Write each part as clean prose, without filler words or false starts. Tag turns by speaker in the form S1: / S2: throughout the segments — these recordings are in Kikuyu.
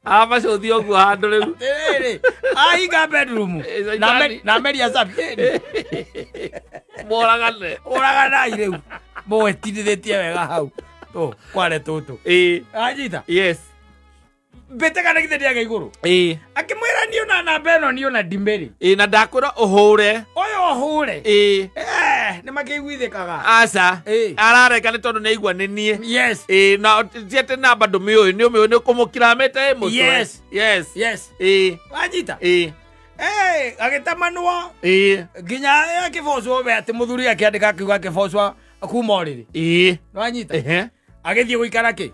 S1: Amacothia ũguo handũ rĩu.
S2: Atĩrĩrĩ, ahinga bedroom na meria sabi
S1: Moragane.
S2: Ũraganai rĩu mũgĩtindithĩtie wega hau tũ kware tũtũ.
S1: Ĩĩ.
S2: Anyita.
S1: Yes.
S2: Mbĩtĩka nĩ githĩ ndĩaga igũrũ.
S1: Ĩĩ.
S2: Akĩmwĩra niĩ ona namba ĩno niĩ ona ndimĩrĩ.
S1: Ĩĩ na ndakwĩra ũhũre.
S2: Ũyũ ũhũre.
S1: Ĩĩ.
S2: Nĩ makĩiguithĩkaga.
S1: Aca.
S2: Ĩĩ.
S1: Arareka nĩ tondũ nĩ aigua nĩ niĩ.
S2: Yes.
S1: Ĩĩ na ti atĩ namba ndũmĩũĩ nĩ ũmĩũĩ nĩ ũkũmũkiramĩte ĩ mũtwe.
S2: Yes.
S1: Yes.
S2: Yes.
S1: Ĩĩ.
S2: Wanyita.
S1: Ĩĩ.
S2: Agĩtamanwo
S1: Ĩĩ.
S2: nginya akĩbocwo we atĩ mũthuri akĩandĩka akiuga akĩbocwo kuma ũrĩrĩ.
S1: Ĩĩ.
S2: Nĩwanyita.
S1: Ehe.
S2: Agĩthiĩ gũikara kĩ?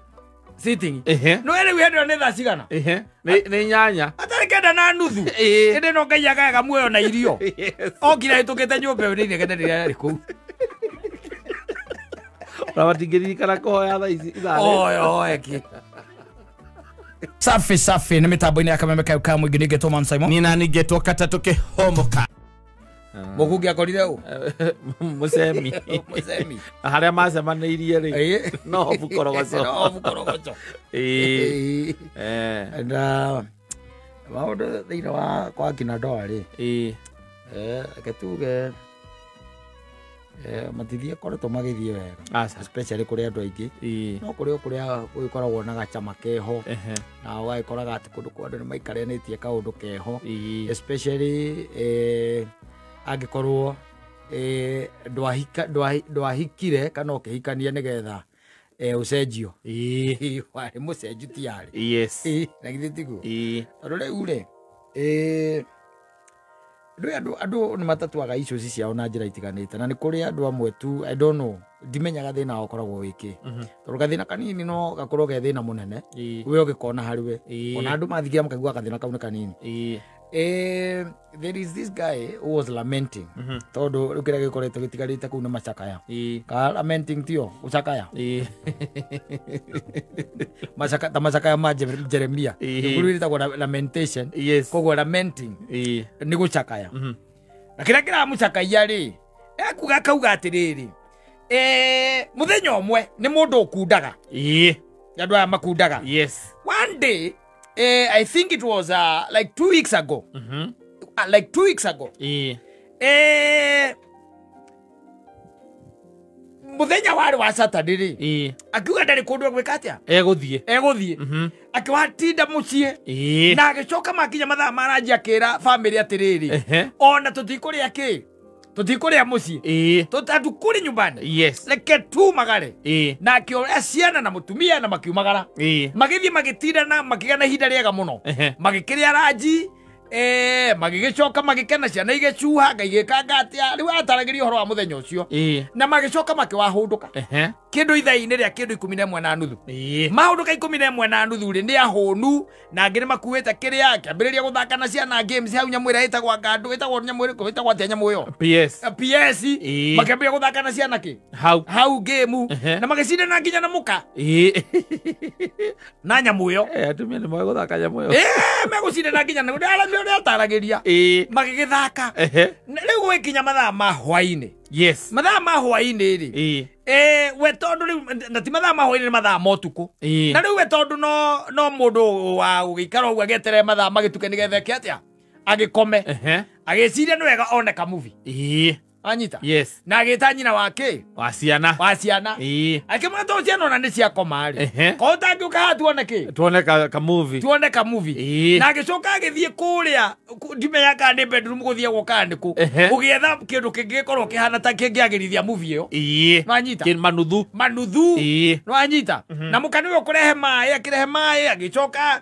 S2: Sitting.
S1: Ehe.
S2: No rĩu hĩndĩ ĩyo nĩ thaa cigana?
S1: Ehe. Nĩ 8.
S2: Atarĩ 9:30.
S1: Ĩĩ.
S2: Ĩndĩ no Ngai agaga muoyo na irio.
S1: Yes.
S2: Okire ahĩtũkĩte nyũmba ĩyo nĩ inegene rĩrĩa rĩarĩ kũu.
S1: Na matingĩririkana kũhoya thaa ici ithaa rĩrĩ.
S2: Oe oe kĩ. Safi safi nĩ mĩtambo-inĩ ya kameme kau ka mũingĩ nĩngetwo Man Simon.
S1: Nĩ nani ngetwo katatũ kĩhomoka.
S2: Mũkungi akorire ũ?
S1: Mũcemi.
S2: Mũcemi.
S1: Harĩa macemanĩirie rĩ.
S2: Ĩĩ.
S1: No hobu korogoco.
S2: No hobu korogoco.
S1: Ĩĩ.
S2: Ĩĩ. Na maũndũ thĩinĩ wa kwa kina ndoa rĩ.
S1: Ĩĩ.
S2: Reke tuge matithiĩ koretwo magĩthiĩ wega.
S1: Aca.
S2: Especially kũrĩ andũ aingĩ.
S1: Ĩĩ.
S2: No kũrĩ o kũrĩa gũgĩkoragwo na gacama keho.
S1: Ehe.
S2: Na ũgagĩkoraga atĩ kũndũ kwa andũ nĩ maikaranĩtie kaũndũ keho.
S1: Ĩĩ.
S2: Especially angĩkorwo ndwahikire kana ũkĩhikania nĩgetha ũcenjio.
S1: Ĩĩ.
S2: Warĩ mũcenju ti yarĩ.
S1: Yes.
S2: Ĩĩ, na githĩ tiguo?
S1: Ĩĩ.
S2: Tondũ rĩu rĩ, andũ nĩ matatuaga issues ciao na njĩra itiganĩte na nĩ kũrĩ andũ amwe tu I don't know ndimenyaga thĩna wao ũkoragwo wĩ kĩ. Tondũ gathĩna kanini no gakorwo ge thĩna mũnene
S1: Ĩĩ.
S2: we ũgĩkona harĩ we.
S1: Ĩĩ.
S2: Ona andũ mathikia makaigua gathĩna kau nĩ kanini.
S1: Ĩĩ.
S2: There is this guy who was lamenting tondũ rĩu kĩrĩa gĩkoretwo gĩtigarĩte kũu nĩ macakaya.
S1: Ĩĩ.
S2: Ka lamenting tio gũcakaya.
S1: Ĩĩ.
S2: Macaka ta macakaya ma Jeremia.
S1: Ĩĩ.
S2: Gĩkũyũ gĩtagwo lamentation.
S1: Yes.
S2: Koguo lamenting
S1: Ĩĩ.
S2: nĩ gũcakaya. Na kĩrĩa kĩramũcakaia rĩ, ekuga akauga atĩrĩrĩ, mũthenya ũmwe nĩ mũndũ ũkundaga.
S1: Ĩĩ.
S2: Andũ aya makundaga.
S1: Yes.
S2: One day, I think it was like 2 weeks ago. Like 2 weeks ago.
S1: Ĩĩ.
S2: Mũthenya warĩ wa Saturday rĩ.
S1: Ĩĩ.
S2: Akiuga ndarĩ kũndũ egwĩka atĩa?
S1: Egũthiĩ.
S2: Egũthiĩ. Akĩwatinda mũciĩ.
S1: Ĩĩ.
S2: Na agĩcoka makinya mathaa ma ranji akĩra bamĩrĩ atĩrĩrĩ.
S1: Ehe.
S2: Ona tũtikũrĩa kĩ? Tũtikũrĩa mũciĩ.
S1: Ĩĩ.
S2: Tũtatukũrĩ nyumbani.
S1: Yes.
S2: Reke tumagare.
S1: Ĩĩ.
S2: Na akĩoya ciana na mũtumia na makiumagara.
S1: Ĩĩ.
S2: Magĩthiĩ magĩtinda na makĩgĩa na ihinda rĩega mũno.
S1: Ehe.
S2: Magĩkĩrĩa ranji, magĩgĩcoka magĩkena ciana igĩcuha nga igĩkanga atĩa rĩu ataragĩria ũhoro wa mũthenya ũcio.
S1: Ĩĩ.
S2: Na magĩcoka makĩwahũndũka.
S1: Ehe.
S2: Kĩndũ ithaa-inĩ rĩa kĩndũ 11:30.
S1: Ĩĩ.
S2: Mahũndũka 11:30 rĩ nĩ ahũnu na angĩ nĩ makuĩte kĩrĩa akĩambĩrĩria gũthaka na ciana games hau nyamũ ĩrĩa ĩtagwo ngandũ ĩtagwo nyamũ ĩrĩkũ ĩtagwo atĩa nyamũ ĩyo?
S1: PS.
S2: PS.
S1: Ĩĩ.
S2: Makĩambĩrĩria gũthaka na ciana kĩ?
S1: Hau.
S2: Hau game.
S1: Ehe.
S2: Na magĩcindana nginya na mũka.
S1: Ĩĩ.
S2: Na nyamũ ĩyo.
S1: Atumia nĩ moĩ gũthaka nyamũ ĩyo.
S2: Megũcindana nginya na ũrĩa ataragĩria.
S1: Ĩĩ.
S2: Magĩgĩthaka.
S1: Ehe.
S2: Rĩu gwĩkinya mathaa ma hwaĩ-inĩ.
S1: Yes.
S2: Mathaa ma hwaĩ-inĩ rĩ.
S1: Ĩĩ.
S2: We tondũ rĩu na ti mathaa ma hwaĩ-inĩ nĩ mathaa ma ũtukũ.
S1: Ĩĩ.
S2: Na rĩu we tondũ no mũndũ wa gũgĩikara ũguo agĩeterere mathaa magĩtuke nĩgetha eke atĩa? Agĩkome.
S1: Ehe.
S2: Agĩciria nĩ wega one ka movie.
S1: Ĩĩ.
S2: Anyita.
S1: Yes.
S2: Na agĩta nyina wake.
S1: Wa ciana.
S2: Wa ciana.
S1: Ĩĩ.
S2: Akĩmwĩra tondũ ciana ona nĩ ciakoma rĩ.
S1: Ehe.
S2: Korwo ũtangĩũka haha tuone kĩ?
S1: Tuone ka movie.
S2: Tuone ka movie.
S1: Ĩĩ.
S2: Na agĩcoka agĩthiĩ kũrĩa ndimenya kana nĩ bedroom gũthiagwo kana nĩ kũ.
S1: Ehe.
S2: Ũgĩetha kĩndũ kĩngĩkorwo kĩhana ta kĩngĩagĩrithia movie ĩyo.
S1: Ĩĩ.
S2: Nĩwanyita?
S1: Kĩ manuthu.
S2: Manuthu.
S1: Ĩĩ.
S2: Nĩwanyita? Na mũka nĩwe ũkũrehe maĩ, akĩrehe maĩ, agĩcoka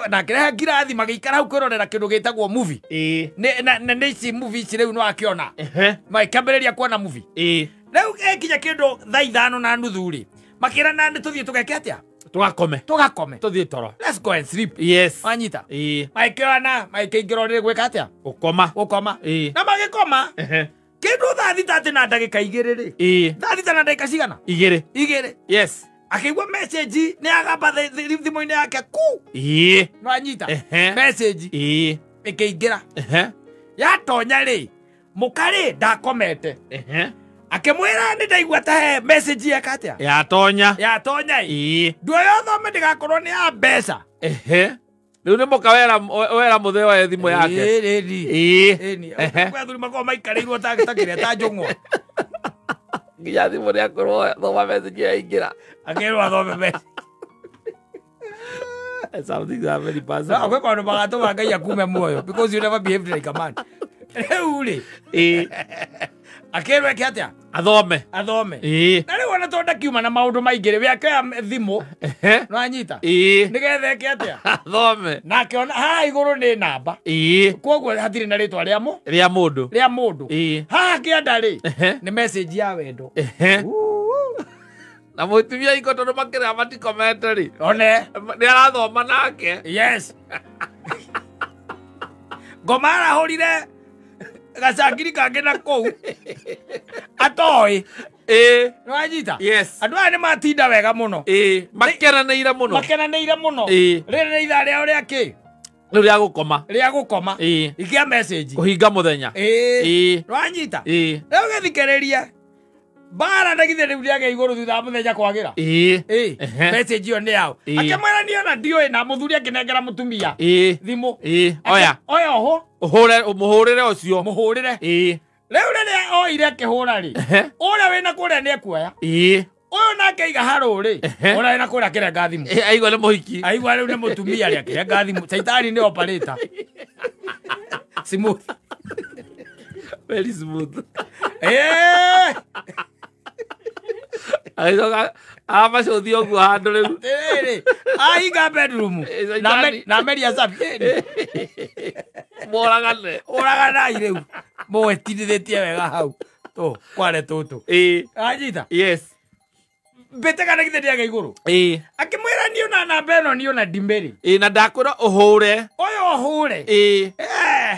S2: na akĩrehe ngirathi magĩikara hau kwĩrorera kĩndũ gĩtagwo movie.
S1: Ĩĩ.
S2: Na nĩ ici movie ici rĩu nĩwakĩona.
S1: Ehe.
S2: Makĩambĩrĩria kuona movie.
S1: Ĩĩ.
S2: Rĩu ekinya kĩndũ thaa 5:30 rĩ, makĩrana nĩ tũthiĩ tũgeke atĩa?
S1: Tũgakome.
S2: Tũgakome.
S1: Tũthiĩ toro.
S2: Let's go and sleep.
S1: Yes.
S2: Wanyita?
S1: Ĩĩ.
S2: Magĩkĩoyana, magĩkĩingĩra ũrĩrĩ gwĩka atĩa?
S1: Gũkoma.
S2: Gũkoma.
S1: Ĩĩ.
S2: Na magĩkoma.
S1: Ehe.
S2: Kĩndũ thaa thita atĩ na ndagĩka 2 rĩ.
S1: Ĩĩ.
S2: Thaa thita na ndagĩka cigana?
S1: 2.
S2: 2.
S1: Yes.
S2: Akĩigua message nĩ agamba thimũ-inĩ yake ku.
S1: Ĩĩ.
S2: Nĩwanyita?
S1: Ehe.
S2: Message.
S1: Ĩĩ.
S2: Ĩkĩingĩra.
S1: Ehe.
S2: Yatonya rĩ, mũka rĩ ndakomete.
S1: Ehe.
S2: Akĩmwĩra nĩ ndaigua ta he message yeka atĩa?
S1: Yatonya.
S2: Yatonya ĩ.
S1: Ĩĩ.
S2: Nduoya ũthome ndĩgakorwo nĩ ya mbeca.
S1: Ehe. Rĩu nĩ mũka wera mũthee oe thimũ yake.
S2: Ĩĩ, ĩni.
S1: Ĩĩ.
S2: Ĩni.
S1: Ehe.
S2: Kwĩ athuri makoragwo maikarĩirwo ta kĩrĩa ta njũng'wa.
S1: Nginya thimũ nĩ akorwo thoma message yaingĩra.
S2: Akerwo athome message.
S1: Something that very
S2: No,
S1: personal.
S2: kwĩ maũndũ magatũma Ngai akume muoyo because you never behaved like a man. Rĩu rĩ,
S1: Ĩĩ.
S2: akerwo eke atĩa?
S1: Athome.
S2: Athome.
S1: Ĩĩ.
S2: Na rĩu ona tondũ ndakiuma na maũndũ maingĩ rĩ, we akĩoya thimũ,
S1: Ehe.
S2: nĩwanyita?
S1: Ĩĩ.
S2: Nĩgetha eke atĩa?
S1: Athome.
S2: Na akĩona haha igũrũ nĩ namba.
S1: Ĩĩ.
S2: Koguo hatirĩ na rĩtwa rĩa
S1: Rĩa mũndũ.
S2: rĩa mũndũ.
S1: Ĩĩ.
S2: Haha kĩanda rĩ,
S1: Ehe.
S2: nĩ message ya wendo.
S1: Ehe. Na mũtumia iko tondũ makĩrĩa matikomete rĩ.
S2: One.
S1: Nĩ arathoma nake.
S2: Yes. Ngoma arahũrire gacangiri kangĩ na kũu atoĩ.
S1: Ĩĩ.
S2: Nĩwanyita?
S1: Yes.
S2: Andũ aya nĩ matinda wega mũno.
S1: Ĩĩ. Makenanĩire mũno.
S2: Makenanĩire mũno.
S1: Ĩĩ.
S2: Rĩrĩ nĩ ithaa rĩao rĩa kĩ?
S1: Rĩu rĩa gũkoma.
S2: Rĩa gũkoma.
S1: Ĩĩ.
S2: Ikia message.
S1: Kũhinga mũthenya.
S2: Ĩĩ.
S1: Ĩĩ.
S2: Nĩwanyita?
S1: Ĩĩ.
S2: Rĩu gĩthikĩrĩrie. Mbara na githĩ rĩu rĩagĩa igũrũ thutha wa mũthenya kwagĩra.
S1: Ĩĩ.
S2: Ĩĩ.
S1: Ehe.
S2: Message ĩyo nĩ yao.
S1: Ĩĩ.
S2: Akĩmwĩra niĩ ona ndiũĩ na mũthuri akĩnengera mũtumia
S1: Ĩĩ.
S2: thimũ.
S1: Ĩĩ. Oya.
S2: Oya oho.
S1: Ũhũre mũhũrĩre ũcio.
S2: Mũhũrĩre.
S1: Ĩĩ.
S2: Rĩu rĩrĩa oire akĩhũra rĩ,
S1: Ehe.
S2: ũrĩa wĩna kũrĩa nĩ ekuoya.
S1: Ĩĩ.
S2: Ũyũ nake aiga harũ rĩ,
S1: Ehe.
S2: ũrĩa wĩna kũrĩa akĩrenga thimũ.
S1: Ĩĩ, aigua nĩ mũhiki.
S2: Aigua rĩu nĩ mũtumia rĩ akĩrenga thimũ. Caitani nĩ operator. Smooth.
S1: Very smooth.
S2: Ĩĩ.
S1: Agĩcoka amacũthia ũguo handũ rĩu.
S2: Atĩrĩrĩ, ahinga bedroom.
S1: Ĩĩ,
S2: Na
S1: caitani.
S2: na meria cabi.
S1: Moragane.
S2: Ũraganai rĩu. Mũgĩtindithĩtie wega hau. Tũ, kware tũtũ.
S1: Ĩĩ.
S2: Anyita.
S1: Yes.
S2: Mbĩtĩka na githĩ ndĩaga igũrũ.
S1: Ĩĩ.
S2: Akĩmwĩra niĩ ona namba ĩno niĩ ona ndimĩrĩ.
S1: Ĩĩ, na ndakwĩra ũhũre.
S2: Ũyũ ũhũre.
S1: Ĩĩ.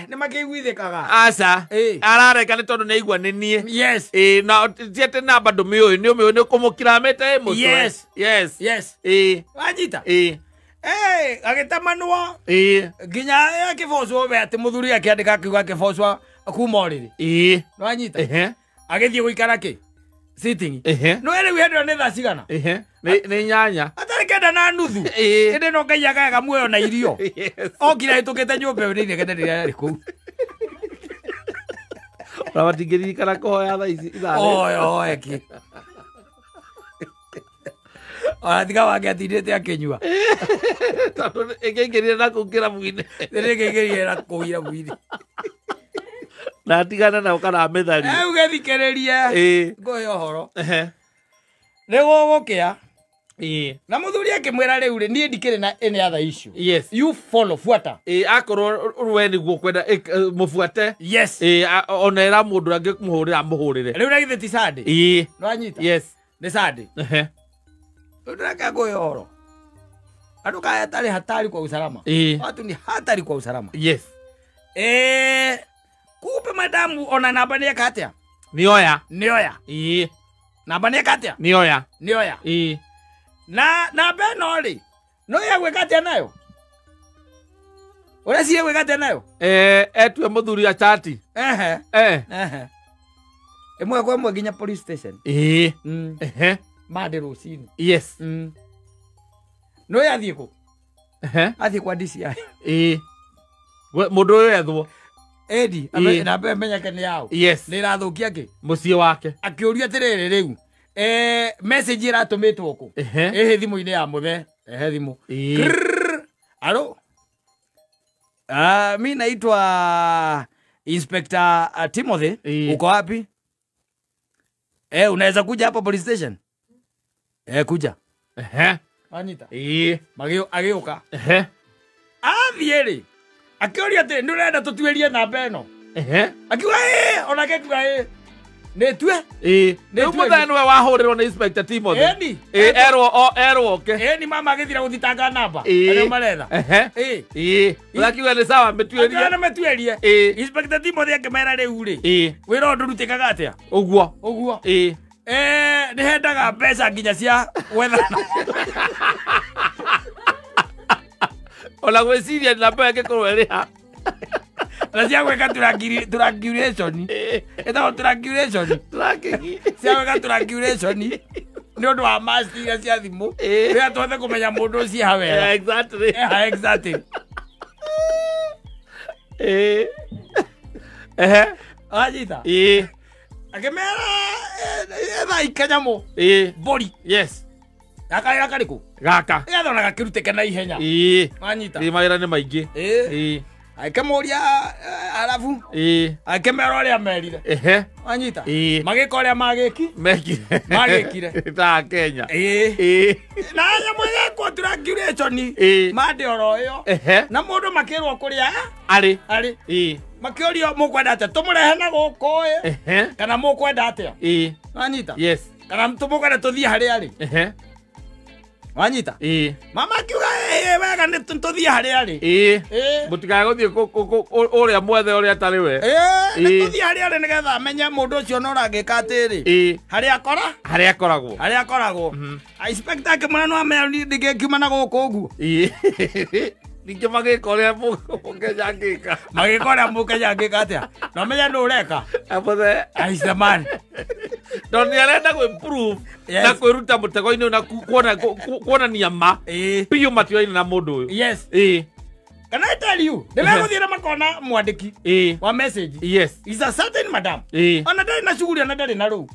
S2: Nĩ makĩiguithĩkaga.
S1: Aca.
S2: Ĩĩ.
S1: Arareka nĩ tondũ nĩ aigua nĩ niĩ.
S2: Yes.
S1: Ĩĩ, na ti atĩ namba ndũmĩũĩ, nĩ ũmĩũĩ nĩ kũmũkiramĩte ĩ mũtwe.
S2: Yes.
S1: Yes.
S2: Yes.
S1: Ĩĩ.
S2: Wanyita?
S1: Ĩĩ.
S2: Agĩtamanwo
S1: Ĩĩ.
S2: nginya akĩbocwo we atĩ mũthuri akĩandĩka akiuga akĩbocwo kuma ũrĩrĩ.
S1: Ĩĩ.
S2: Nĩwanyita?
S1: Ehe.
S2: Agĩthiĩ gũikara kĩ? Sitting.
S1: Ehe.
S2: Nĩ rĩu hĩndĩ ĩyo nĩ thaa cigana?
S1: Ehe. Nĩ 8.
S2: Atarĩ 9:30.
S1: Ĩĩ.
S2: Ĩndĩ no Ngai agayaga muoyo na irio.
S1: Yes.
S2: Okire ahĩtũkĩte nyũmba ĩyo nĩ inegene rĩrĩa rĩarĩ kũu.
S1: Ona matingĩririkana kũhoya thaa ici ithaa rĩrĩ.
S2: Oe oe kĩ. Ona tiga wake atindĩte akĩnyua.
S1: Tondũ ĩngĩingĩrire na kũu kĩrabu-inĩ.
S2: Rĩrĩ na kũu irabu-inĩ.
S1: Na atigane nao kana amĩtharie.
S2: Rĩu gĩthikĩrĩrie.
S1: Ĩĩ.
S2: Ngũhe ũhoro.
S1: Ehe.
S2: Nĩ gũgũkĩa.
S1: Ĩĩ.
S2: Na mũthuri akĩmwĩra rĩu rĩ, niĩ ndikĩrĩ na any other issue.
S1: Yes.
S2: You follow, fuata.
S1: Ĩĩ, akorwo we nĩguo ũkwenda mũbuate.
S2: Yes.
S1: Ĩĩ, ona ĩra mũndũ angĩmũhũrĩra amũhũrĩre.
S2: Rĩu na githĩ ti Sunday?
S1: Ĩĩ.
S2: Nĩwanyita?
S1: Yes.
S2: Nĩ Sunday.
S1: Ehe.
S2: Rĩu ndĩreka ngũhe ũhoro. Andũ kaya hatarĩ hatari kwa usalama.
S1: Ĩĩ.
S2: Watu ni hatari kwa usalama.
S1: Yes.
S2: Kumbe madamu ona namba nĩ eka atĩa?
S1: Nĩoya.
S2: Nĩoya.
S1: Ĩĩ.
S2: Namba nĩ eka atĩa?
S1: Nĩoya.
S2: Nĩoya.
S1: Ĩĩ.
S2: Na namba ĩno rĩ, no ya gwĩka atĩa nayo? Ũreciria gwĩka atĩa nayo?
S1: Etue mũthuri achati.
S2: Ehe. Ehe. Ĩmwe kwa ĩmwe nginya police station.
S1: Ĩĩ. Ehe.
S2: Mande rũcinĩ.
S1: Yes.
S2: No yathiĩ kũ?
S1: Ehe.
S2: Athiĩ kwa DCI.
S1: Ĩĩ. Mũndũ ũyũ ethwo.
S2: Edi,
S1: Ĩĩ.
S2: namba ĩmenyeke nĩ yao.
S1: Yes.
S2: Nĩ ĩrathũkia kĩ?
S1: Mũciĩ wake.
S2: Akĩũria atĩrĩrĩ rĩu. Message ĩratũmĩtwo kũ?
S1: Ehe.
S2: Ĩhĩ thimũ-inĩ ya mũthee. Ehe thimũ.
S1: Ĩĩ.
S2: Alo. Mi naitwa Inspector Timothy.
S1: Ĩĩ.
S2: Uko wapi? Unaweza kuja hapa police station? Kuja.
S1: Ehe.
S2: Wanyita.
S1: Ĩĩ.
S2: Agĩũka.
S1: Ehe.
S2: Athiĩ rĩ. Akĩũria atĩrĩ, nĩ ũrenda tũtuĩrie namba ĩno?
S1: Ehe.
S2: Akiuga ĩĩ, onake akiuga ĩĩ. Nĩ tue?
S1: Ĩĩ.
S2: Nĩ
S1: Rĩu
S2: tuĩrie.
S1: mũthee nĩwe wahũrĩrwo nĩ Inspector Timothy.
S2: Ĩni.
S1: Ĩĩ, erwo oke.
S2: Ĩni mama agĩthira gũthitanga namba.
S1: Ĩĩ.
S2: Arĩa maretha.
S1: Ehe.
S2: Ĩĩ.
S1: Ĩĩ. Ũrakiuga nĩ sawa mĩtuĩrie.
S2: Akiuga nĩ mĩtuĩrie.
S1: Ĩĩ.
S2: Inspector Timothy akĩmera rĩu rĩ.
S1: Ĩĩ.
S2: Wĩra ũyũ ndũrutĩkaga atĩa?
S1: Ũguo.
S2: Ũguo.
S1: Ĩĩ.
S2: Nĩ hendaga mbeca nginya cia gwethana.
S1: Ona gwĩciria namba ĩyo ĩngĩkorwo ĩrĩ ha.
S2: Na cia gwĩka triangulation. Ĩtagwo triangulation.
S1: Tracking.
S2: Cia gwĩka triangulation. Nĩ ũndũ wa masti iria cia thimũ. Rĩrĩa twothe kũmenya mũndũ ũcio ha wega.
S1: Exactly.
S2: Exactly.
S1: Ehe.
S2: Wanyita? Akĩmera ethai kanyamũ. Mbũri.
S1: Yes.
S2: Gakarĩra karĩkũ?
S1: Gaka.
S2: Nĩgetha ona gakĩrutĩke na ihenya. Wanyita?
S1: Mawĩra nĩ maingĩ.
S2: Akĩmũria arabu. Akĩmera ũrĩa merire.
S1: Ehe.
S2: Wanyita? Magĩka ũrĩa
S1: magĩkire.
S2: Magĩkire.
S1: Ta Kenya.
S2: Na nyamũ ĩgekwo triangulation. Mande oro ĩyo.
S1: Ehe.
S2: Na mũndũ makĩrwo kũrĩa
S1: arĩ.
S2: Arĩ. Makĩũrio mũkwenda atĩa? Tũmũrehe na gũkũ ĩ? Kana mũkwenda atĩa? Wanyita?
S1: Yes.
S2: Kana tũmũkwenda tũthiĩ harĩa arĩ?
S1: Ehe.
S2: Wanyita? Mama akiuga wega nĩ tũthiĩ harĩa arĩ.
S1: Mũtikae gũthiĩ ũrĩa mwethe ũrĩa atarĩ we.
S2: Nĩ tũthiĩ harĩa arĩ nĩgetha amenye mũndũ ũcio no ũrangĩka atĩrĩ. Harĩa akora?
S1: Harĩa akoragwo.
S2: Harĩa akoragwo. Inspector akĩmwĩra no amenya ndingĩkiuma na gũkũ ũguo.
S1: Ningĩ magĩka ũrĩa Mũkenya angĩka.
S2: Magĩka ũrĩa Mũkenya angĩka atĩa? No amenye nũ ũreka.
S1: Amũthe.
S2: He's the man.
S1: Tondũ nĩ arenda gwĩ-improve na kwĩruta mũtego-inĩ na kuonania ma biũ matioaine na mũndũ ũyũ.
S2: Yes. Can I tell you? Nĩ megũthiĩ na makona mwandĩki wa message.
S1: Yes.
S2: Is a certain madam. Ona ndarĩ na shughuli ona ndarĩ na rũu.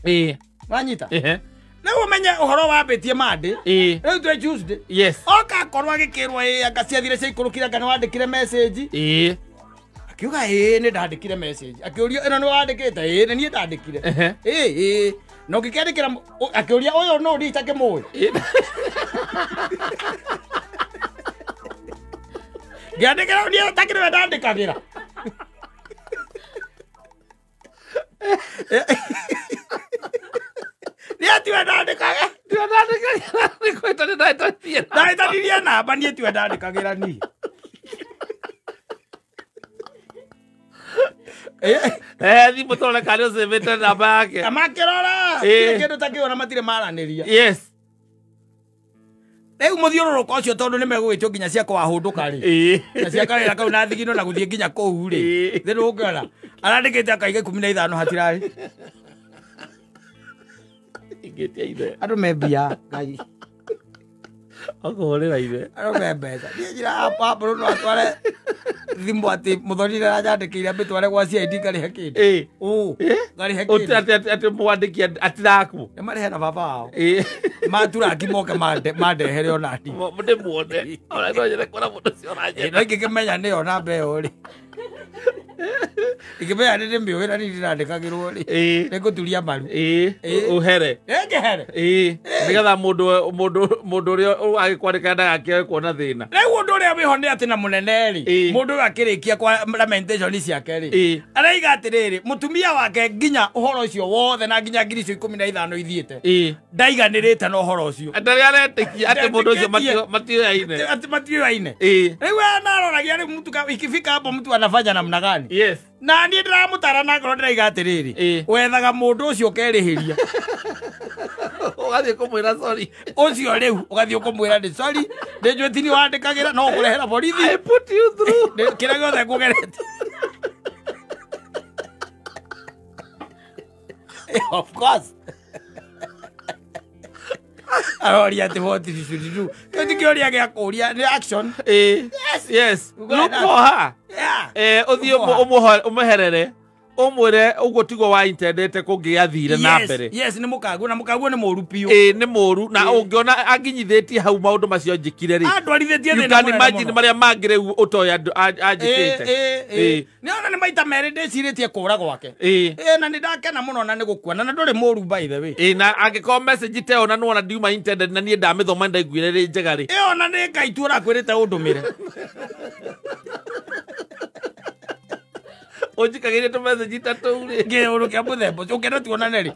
S2: Wanyita? Rĩu ũmenye ũhoro wambĩtie Monday. Rĩu twĩ Tuesday.
S1: Yes.
S2: Oka akorwo agĩkĩrwo ĩ anga ciathire ciaikũrũkire anga nĩ wandĩkire message. Akiuga ĩ nĩ ndandĩkire message. Akĩũrio ĩno nĩ wandĩkĩte? Ĩ nĩ niĩ ndandĩkire. Ĩ na ũngĩkĩandĩkĩra akĩũria ũyũ nũ niĩ itakĩmũĩ. Ngĩandĩkĩra niĩ takĩrĩ we ndandĩkagĩra. Niĩ tiwe ndandĩkaga.
S1: Tiwe ndandĩkagĩra nĩ kwĩta nĩ ndahĩtanirie.
S2: Ndahĩtanirie namba niĩ tiwe ndandĩkagĩra niĩ.
S1: Thimũ tũrore kana nĩ ũcĩvĩte namba yake.
S2: Makĩrora gũtirĩ kĩndũ ta kĩu ona matirĩ maranĩria.
S1: Yes.
S2: Rĩu mũthiũrũrũko ũcio tondũ nĩ megũgĩtio nginya cia kwahũndũka rĩ. Na cia kawĩra kau na thigino na gũthiĩ nginya kũu rĩ. Thĩ ndũngĩona. Arandĩkĩte akaiga 15 hatirarĩ.
S1: Ingĩtia ithe.
S2: Andũ me mbia Ngai.
S1: Akũhũrĩra ithe.
S2: Andũ me mbeca. Niĩ njĩra hapa no atware thimũ atĩ mũthoni aranyandĩkĩire ambĩtware gwa CID ngarĩhe kĩndũ. Ngarĩhe kĩndũ.
S1: Atĩ mwandĩki atiraku.
S2: Nĩ marĩhe na baba wao. Maturangi moke mandehere ona niĩ.
S1: Ndĩmuone. Ona no nyende kuona mũndũ ũcio ũranjĩra.
S2: No ingĩkĩmenya nĩyo namba ĩyo rĩ. Ingĩmenya nĩ ndĩmĩũĩ na niĩ ndĩrandĩkagĩrwo rĩ. Nĩngũturia maru.
S1: Ũhere.
S2: Ngĩhere.
S1: Nĩgetha mũndũ ũrĩa agĩkwandĩka ndagakĩage kuona thĩna.
S2: Rĩu ũndũ ũrĩa wĩho nĩ atĩ na mũnene rĩ, mũndũ ũyũ akĩrĩkia kwa lamentation ciake rĩ, araiga atĩrĩrĩ, mũtumia wake nginya ũhoro ũcio wothe na nginya ngiri icio 15 ithiĩte. Ndaiganĩrĩte na ũhoro ũcio.
S1: Ndarĩ aretĩkia atĩ mũndũ ũcio matioyaine.
S2: Atĩ matioyaine. Rĩu anaroragia rĩu mtu ikifika hapo mtu anafanya namna gani?
S1: Yes.
S2: Na niĩ ndĩramũtara na ngoro ndĩraiga atĩrĩrĩ, wethaga mũndũ ũcio ũkerĩhĩria.
S1: Ũgathiĩ kũmwĩra sorry.
S2: Ũcio rĩu ũgathiĩ ũkũmwĩra nĩ sorry, nĩ njũĩ ti niĩ wandĩkagĩra no ũkũrehera borithi.
S1: I put you through.
S2: Kĩrĩa gĩothe ngũgerete. Of course. Aroria atĩ what you should do. Kĩu ti kĩũria gĩa kũũria, nĩ action.
S1: Yes. Yes. Look for her.
S2: Yeah.
S1: Ũthiĩ ũmũherere. Ũmwĩre ũguo tiguo wa intendete kũngĩathire na mbere.
S2: Yes, nĩ mũkaguo na mũkaguo nĩ mũũru biũ.
S1: Nĩ mũũru na ũngĩona anginyithĩtie hau maũndũ macio njĩkire rĩ.
S2: Andwarithĩtie thĩna
S1: mũnene. You can imagine marĩa mangĩ rĩu ũtoĩ anjĩkĩte.
S2: Nĩ ona nĩ maita merĩ ndĩcirĩtie kũra gwake. Na nĩ ndakena mũno na nĩ gũkuona na ndũrĩ mũũru by the way.
S1: Na angĩkorwo message ta ĩyo na nĩwona ndiuma intended na niĩ ndamĩthoma ndaiguire rĩ njega rĩ.
S2: Ĩyo ona nĩ Ngai tu ũrakwĩrĩte ũndũmĩre.
S1: Ũnjikagĩrie tũ message ta tũu rĩ.
S2: Kĩũndũ kĩa mũthemba ũcio ũngĩenda tuonane rĩ.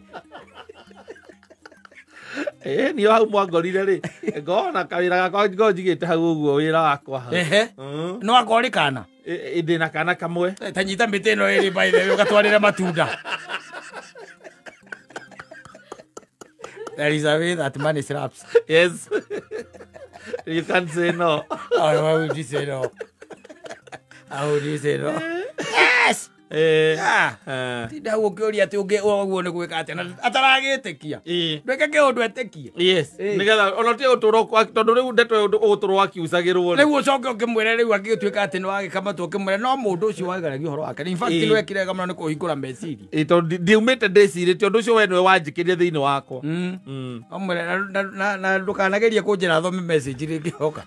S1: Niĩ hau mwangorire rĩ, ngona kawĩra gakwa ngorwo njigĩte hau ũguo wĩra wakwa hau.
S2: Nĩ wakwa ũrĩ kana?
S1: Ndĩna kana kamwe.
S2: Ta nyita mĩtĩ ĩno ĩrĩ by the way ũgatwarĩre matunda. There is a way that money slaps.
S1: Yes. You can't say no.
S2: Oh, why would you say no? How would you say no? Yes. Tinda hau ũkĩũria atĩ ũguo nĩ gwĩka atĩa na ataragĩtĩkia. Ndwĩke kĩũndũ etĩkie.
S1: Yes. Nĩgetha ona ti ũtũro tondũ rĩu ndeto ũgũtũrwo akiucagĩrwo.
S2: Rĩu ũcoke ũkĩmwĩre rĩu agĩtuĩka atĩ nĩ wagĩka matũ ũkĩmwĩre no mũndũ ũcio wageragia ũhoro wake. In fact nĩ wekire wega mũno nĩ kũhingũra meciria.
S1: Tondũ ndiumĩte ndĩcirĩtie ũndũ ũcio we nĩwe wanjĩkĩrie thĩinĩ wakwa.
S2: Ũmwĩre na ndũkanagerie kũnjĩra thome message rĩngĩ hoka.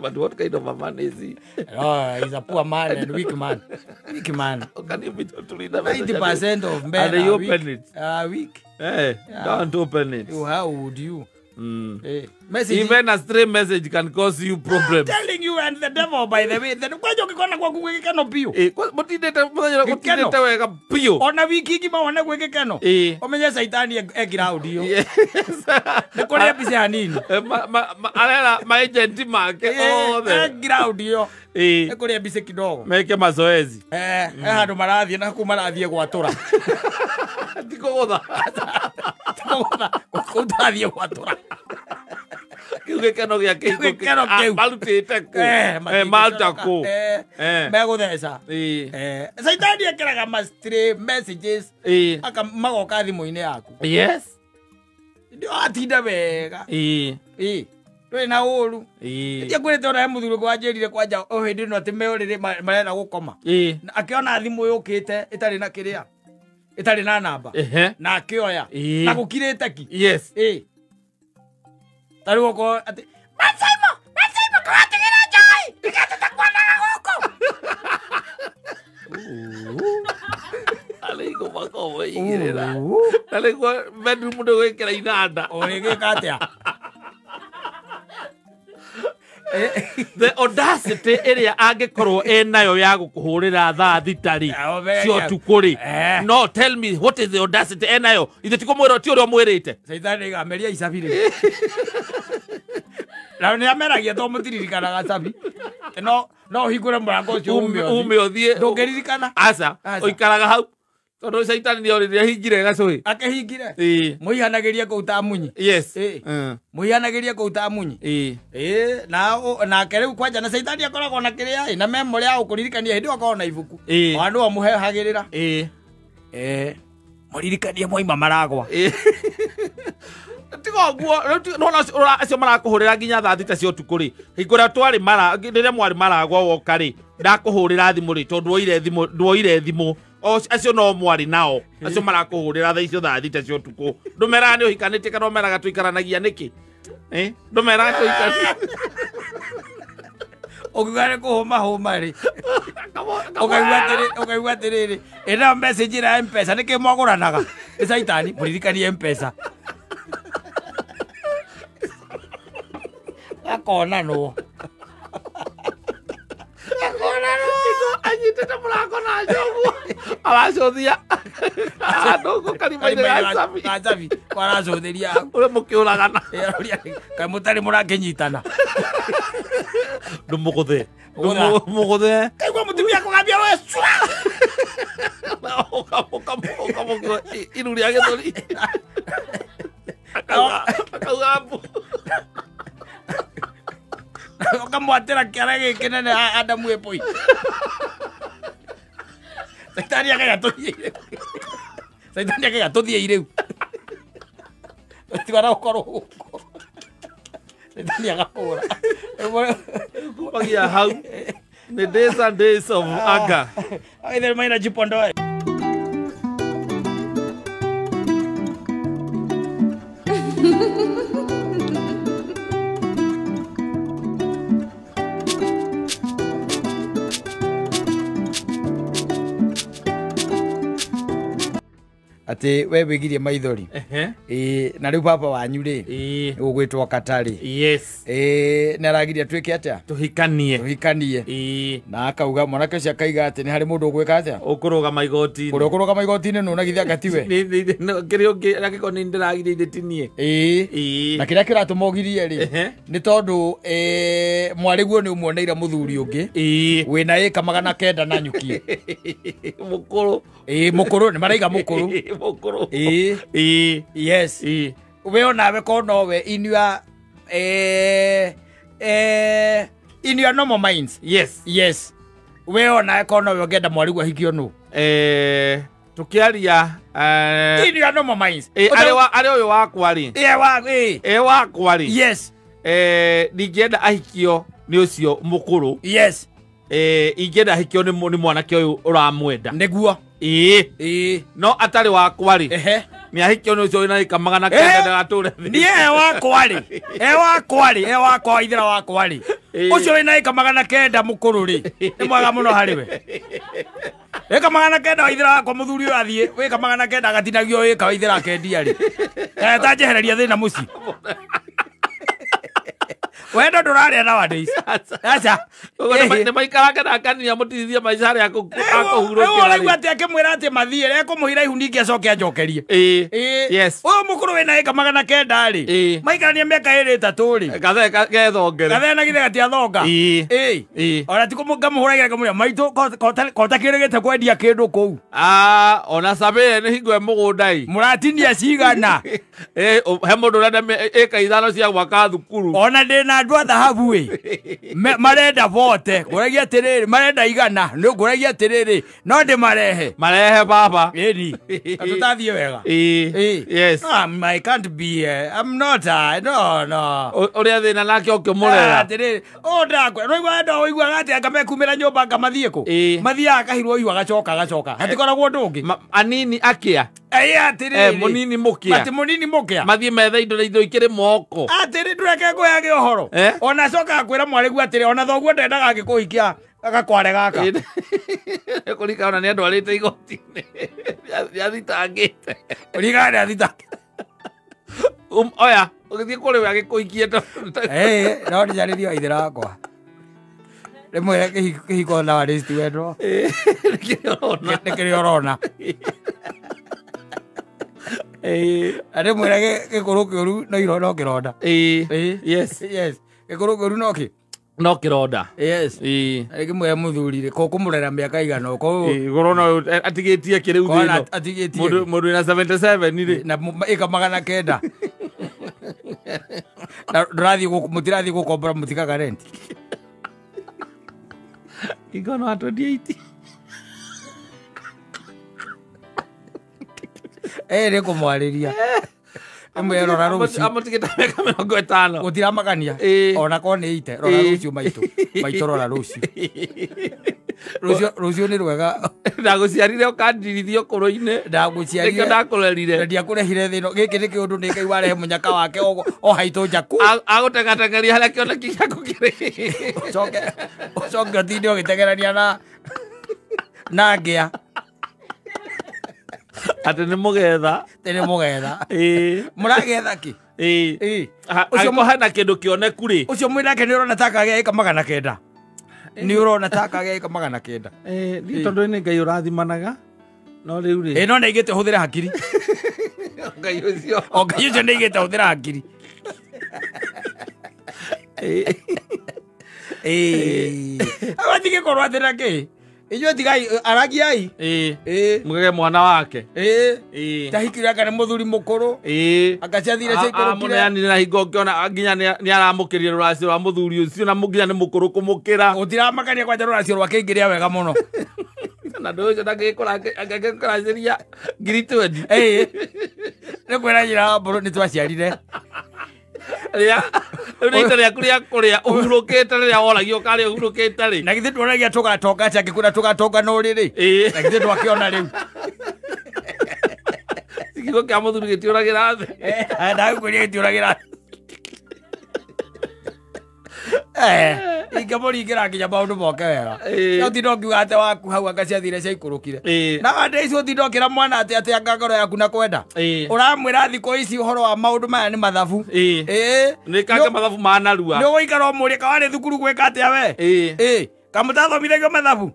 S1: But what kind of a man is he?
S2: Oh, he's a poor man and weak man. Weak man.
S1: Can you be totally
S2: 90% of men
S1: and
S2: are
S1: open
S2: weak.
S1: It.
S2: Weak.
S1: Hey,
S2: yeah.
S1: Don't open it.
S2: How would you? Hey. Message.
S1: Even a stray message can cause you problems.
S2: I'm telling you, and the devil, by the way, the kwajo kikona kwa gwikeno biũ.
S1: Mutindete muthenya gutindete wega biũ.
S2: Ona wiki ngima wone gwikeno. Umenye saitani e ground iyo.
S1: Yes.
S2: Nĩ kũrĩa mbica hanini.
S1: Arera ma agent make othe.
S2: E ground iyo. Nĩ kũrĩa mbica kidogo.
S1: Meke mazoezi.
S2: Handũ marathiĩ na kuu marathiĩ gwatũra.
S1: Tikũgũtha.
S2: Tikũgũtha. Kuu tũrathiĩ gwatũra.
S1: Kiu gĩkeno gĩa
S2: kĩhiko kĩu
S1: marutĩte kũ maruta kũ
S2: megũtheca. Caitani ekĩraga ma stray messages aka magoka thimũ-inĩ yaku.
S1: Yes.
S2: Ndio atinda wega. Ndũrĩ na ũru. Ndiakwĩrĩte ona he mũthuri ũngĩ wanjĩrire kwanja o hĩndĩ ĩno atĩ me ũrĩrĩ marenda gũkoma. Akĩona thimũ yũkĩte ĩtarĩ na kĩrĩa ĩtarĩ na namba na akĩoya na gũkirĩte ki.
S1: Yes.
S2: Tarĩu okorwo atĩ Masaimo Masaimo kũratigĩra njai nĩgetha tũtakuonaga gũkũ.
S1: Arĩigũ makorwo igĩrĩra na rĩu bedroom ndũgwĩkĩra inanda.
S2: Ũrĩgĩka atĩa?
S1: The audacity ĩrĩa angĩkorwo enayo ya gũkũhũrĩra thaa thita rĩ cia ũtukũ rĩ. No tell me what is the audacity enayo? Ithe ti kũmwĩra ti ũrĩa ũmwĩrĩte.
S2: Caitani igameria icabi rĩ. Na nĩ ameragia to mũtiririkanaga cabi. No ũhingũre mũrango ũcio ume
S1: ũthiĩ.
S2: Ndũngĩririkana.
S1: Aca, ũikaraga hau. Tondũ caitani nĩ orĩrĩa hingire gacũhĩ.
S2: Akĩhingire. Mũihanagĩrie kũu ta munyi.
S1: Yes.
S2: Mũihanagĩrie kũu ta munyi. Na nake rĩu kwanja na caitani akoragwo na kĩrĩa na memory ya gũkũririkania hĩndĩ ĩyo akoragwo na ibuku. Ona nĩwe ũmũhehagĩrĩra. Mũririkanie mwaima maragwa.
S1: Tiga ũguo rĩu acio marakũhũrĩra nginya thaa thita cia ũtukũ rĩ. Hingo ĩrĩa twarĩ mara rĩrĩa mwarĩ maragwa woka rĩ ndakũhũrĩra thimũ rĩ tondũ nduoire thimũ. Acio no mwarĩ nao acio marakũhũrĩra thaa icio thaa thita cia ũtukũ. Ndũmeraga nĩ ũhikanĩtie kana ũmeraga tũikaranagia nĩkĩ? Ndũmeraga tũikaranagia.
S2: Ũkiuga nĩ kũhũma hũma rĩ. Ũkaigua atĩrĩrĩ ĩno message ĩra M-Pesa nĩkĩ mwagũranaga? Nĩ caitani mũririkanie M-Pesa. Akonanwo.
S1: Anyitĩte mũrango na njogu aracũthia handũ gũkũ karima-inĩ ga cabi.
S2: Ga cabi aracũthĩria hau.
S1: Ũrĩa mũkĩũragana.
S2: Kaĩ mũtarĩ mũrakĩnyitana.
S1: Ndũmũgũthe. Ndũmũgũthe.
S2: Kaigua mũtumia akũgambia we cua.
S1: Ũkamũkua iru rĩa gĩthũri. Akauga mbu.
S2: Ũkamwatĩra kĩara gĩkĩ nene Adamu ĩpũi. Caitani akaiga tũthiĩ rĩu. Caitani akaiga tũthiĩ rĩu. Tigana gũkorwo gũkũ. Caitani agahũra.
S1: Kumagia hau nĩ days and days of anger.
S2: Aithe maina jipondoe. Ati we wigirie maithori. Na riu baba wanyu ri ugwitwo Katari.
S1: Yes.
S2: Na aragiria twike atia?
S1: Tuhikanie.
S2: Tuhikanie. Na akauga mwanake ucio akaiga ati ni hari mundu ugwika atia?
S1: Ukurugama igoti-ini.
S2: Uria ukurugama igoti-ini nu na githe anga tiwe.
S1: Kiria ungi angĩkorwo ni ndĩragirie ithe ti niĩ.
S2: Na kiria kiratũma ũgirie ri ni tondu mwarĩguo nĩ ũmuoneire mũthuri ũngĩ wĩna ĩka 900 na nyuki.
S1: Mũkũrũ.
S2: Mũkũrũ nĩ maraiga mũkũrũ.
S1: Mũkũrũ.
S2: Yes. We onawe ko nowe in your in your normal minds.
S1: Yes.
S2: Yes. We ona kono we ũngĩenda mwarĩguo ahikio nũ?
S1: Tukiaria
S2: in your normal minds.
S1: Arĩ ũyũ wakwa rĩ. Ĩ wakwa rĩ.
S2: Yes.
S1: Ndingĩenda ahikio nĩ ũcio mũkũrũ.
S2: Yes.
S1: Ingĩenda ahikio nĩ mwanake ũyũ ũramwenda.
S2: Nĩguo.
S1: Ĩĩ. No atarĩ wakwa rĩ.
S2: Ehe.
S1: Nĩ ahikio nĩ ũcio wĩna ĩka 900 ndagatũre thĩ.
S2: Niĩ e wakwa rĩ. E wakwa rĩ, e wakwa ithera wakwa rĩ. Ũcio wĩna ĩka 900 mũkũrũ rĩ. Nĩ mwega mũno harĩ we. Ĩka 900 wa ithera wakwa mũthuri ũyũ athiĩ, wĩka 900 agatinagio ĩka wa ithera akendia rĩ. Tanjehereria thĩna mũciĩ. Wendo ndũrarĩa nowadays. Aca.
S1: Nĩ maikarage na akania mũtithie maica harĩa akũhurũkĩra.
S2: Rĩu ũraigua atĩ akĩmwĩra atĩ mathiĩ, ekũmũhira ihu ningĩ acoke anjokerie.
S1: Yes.
S2: Ũyũ mũkũrũ wĩna ĩka 900 rĩ. Maikarania mĩaka 2 3 rĩ.
S1: Gathee gethongere.
S2: Gathee na githĩ gatiathonga. Ona ti ngamũhũragĩra ngamwĩra maitũ kotakĩrĩgĩte kwendia kĩndũ kũu.
S1: Ona Sabee nĩ hingo e mũgũnda ĩ.
S2: Mũratinia cigana.
S1: He mũndũ ũrenda ĩka 5 cia gwaka thukuru.
S2: Ona ndĩna andũ a thahabu ĩ. Marenda bote. Ngũragia atĩrĩrĩ, marenda 100. Nĩ ngũragia atĩrĩrĩ, no ndĩmarehe.
S1: Marehe baba.
S2: Ĩni. Tũtathiĩ wega.
S1: Yes.
S2: I can't be, I'm not, no.
S1: Ũrĩa thĩna nake ũkĩmũrera.
S2: Atĩrĩrĩ, ũũ ndakwĩra, nĩũiguaga andũ ũiguaga atĩ anga mekumĩra nyũmba anga mathiĩ kũ? Mathiaga akahirwo ihu agacoka agacoka. Hatikoragwo ũndũ ũngĩ.
S1: Anini akĩa.
S2: Atĩrĩrĩ.
S1: Mũnini mũkĩa.
S2: Atĩ mũnini mũkĩa.
S1: Mathiĩ methe indo na indo ikĩrĩ moko.
S2: Atĩrĩ ndũreke ngũheage ũhoro. Ona acokaga kwĩra mwarĩguo atĩrĩ, ona thoguo ndendaga angĩkũhikia gakware gaka.
S1: Kũringana ona nĩ andwarĩte igoti-inĩ. Nĩathitangĩte.
S2: Kũringana nĩathitangĩte.
S1: Oya, ũgĩthiĩ kũrĩ we agĩkũhikie.
S2: No ndĩcarĩrie wa ithera wakwa. Rĩmwe kĩhiko nowadays ti wendo.
S1: Nĩ kĩrĩa ũrona.
S2: Nĩ kĩrĩa ũrona. Rĩmwe gĩkũrũ kĩũru no no kĩronda.
S1: Yes.
S2: Yes. Gĩkũrũ kĩũru no kĩ?
S1: No kĩronda.
S2: Yes. Rĩngĩ mũthuri rĩ, kũmũrera mĩaka igana
S1: Igũrũ no atigĩtie kĩrĩu thĩno.
S2: Atigĩtie.
S1: Mũndũ wĩna 77 rĩ.
S2: Na ĩka 900. Na ndũrathiĩ mũtirathiĩ gũkombora mũtikaga rent.
S1: Igana wa 28.
S2: Nĩ kũmwarĩria. Rĩmwe rora rũciũ.
S1: Amũtigĩte mĩaka 50.
S2: Gũtiramakania. Ona korwo nĩ ite, rora rũciũ maitũ. Maitũ rora rũciũ. Rũciũ nĩ rwega.
S1: Ndagũciarire ũkandirithia ũkũrũ-inĩ.
S2: Ndagũciarire.
S1: Nĩkĩo ndakũrerire.
S2: Na ndiakũrehire thĩna. Gĩkĩ nĩ kĩũndũ nĩ Ngai warehe mũnyaka wake o haitũ njaku.
S1: Agũtengatengeria harĩa kĩoneki gĩaku kĩrĩ.
S2: Ũcoke ũtinde ũgĩtengerania na ngĩa.
S1: Atĩ nĩ mũgetha.
S2: Atĩ nĩ mũgetha. Mũragetha kĩ?
S1: Ũcio hena kĩndũ kĩoneku rĩ.
S2: Ũcio mwĩnake nĩ ũrona ta akagĩa ĩka 900. Nĩ ũrona ta akagĩa ĩka 900.
S1: Niĩ tondũ nĩ Ngai ũrathimanaga. No rĩu rĩ.
S2: No nĩ aigĩte ũhũthĩre hakiri.
S1: Ngai ũcio.
S2: O Ngai ũcio nĩ aigĩte ũhũthĩre hakiri. Abatigĩkorwo atĩ na kĩ? Inyuĩ tigai aragiai.
S1: Mũgege mwana wake.
S2: Tahikire anga nĩ mũthuri mũkũrũ. Anga ciathire ciaikũrũkire.
S1: Amũneanire na hingo ũngĩona nginya nĩ aramũkĩrire rũracio rwa mũthuri ũcio na nginya nĩ mũkũrũ kũmũkĩra.
S2: Gũtiramakania kwanja rũracio rwake ingĩrĩa wega mũno.
S1: Na ndũ ũcio ndangĩkũracĩria 20,000.
S2: Nĩ kwĩra nyina wa mbũrũ nĩ twaciarire.
S1: Rĩu nĩ ita rĩaku rĩa kũrĩa ũhurũkĩte rĩrĩa woragio ũkarĩa ũhurũkĩte rĩ.
S2: Na githĩ tuonagia tũgatonga atĩ angĩkwĩra tũgatonga no rĩrĩ. Na githĩ twakĩona rĩu.
S1: Kiugo kĩa mũthuri gĩtiũragĩra thĩ.
S2: Ndagũkwĩria gĩtiũragĩra thĩ. Ingĩmũringĩra nginya maũndũ moke wega. Ũtinda ũngiuga atĩ waku hau anga ciathire ciaikũrũkire. Nowadays ũtinda ũkĩra mwana atĩ atĩ anga ngoro yaku na kwenda. Ũramwĩra thikũ ici ũhoro wa maũndũ maya nĩ mathabu.
S1: Nĩ kange mathabu ma narua.
S2: Nĩ ũgũikara ũmũrie ka warĩ thukuru gwĩka atĩa we? Kamũtathomithagio mathabu.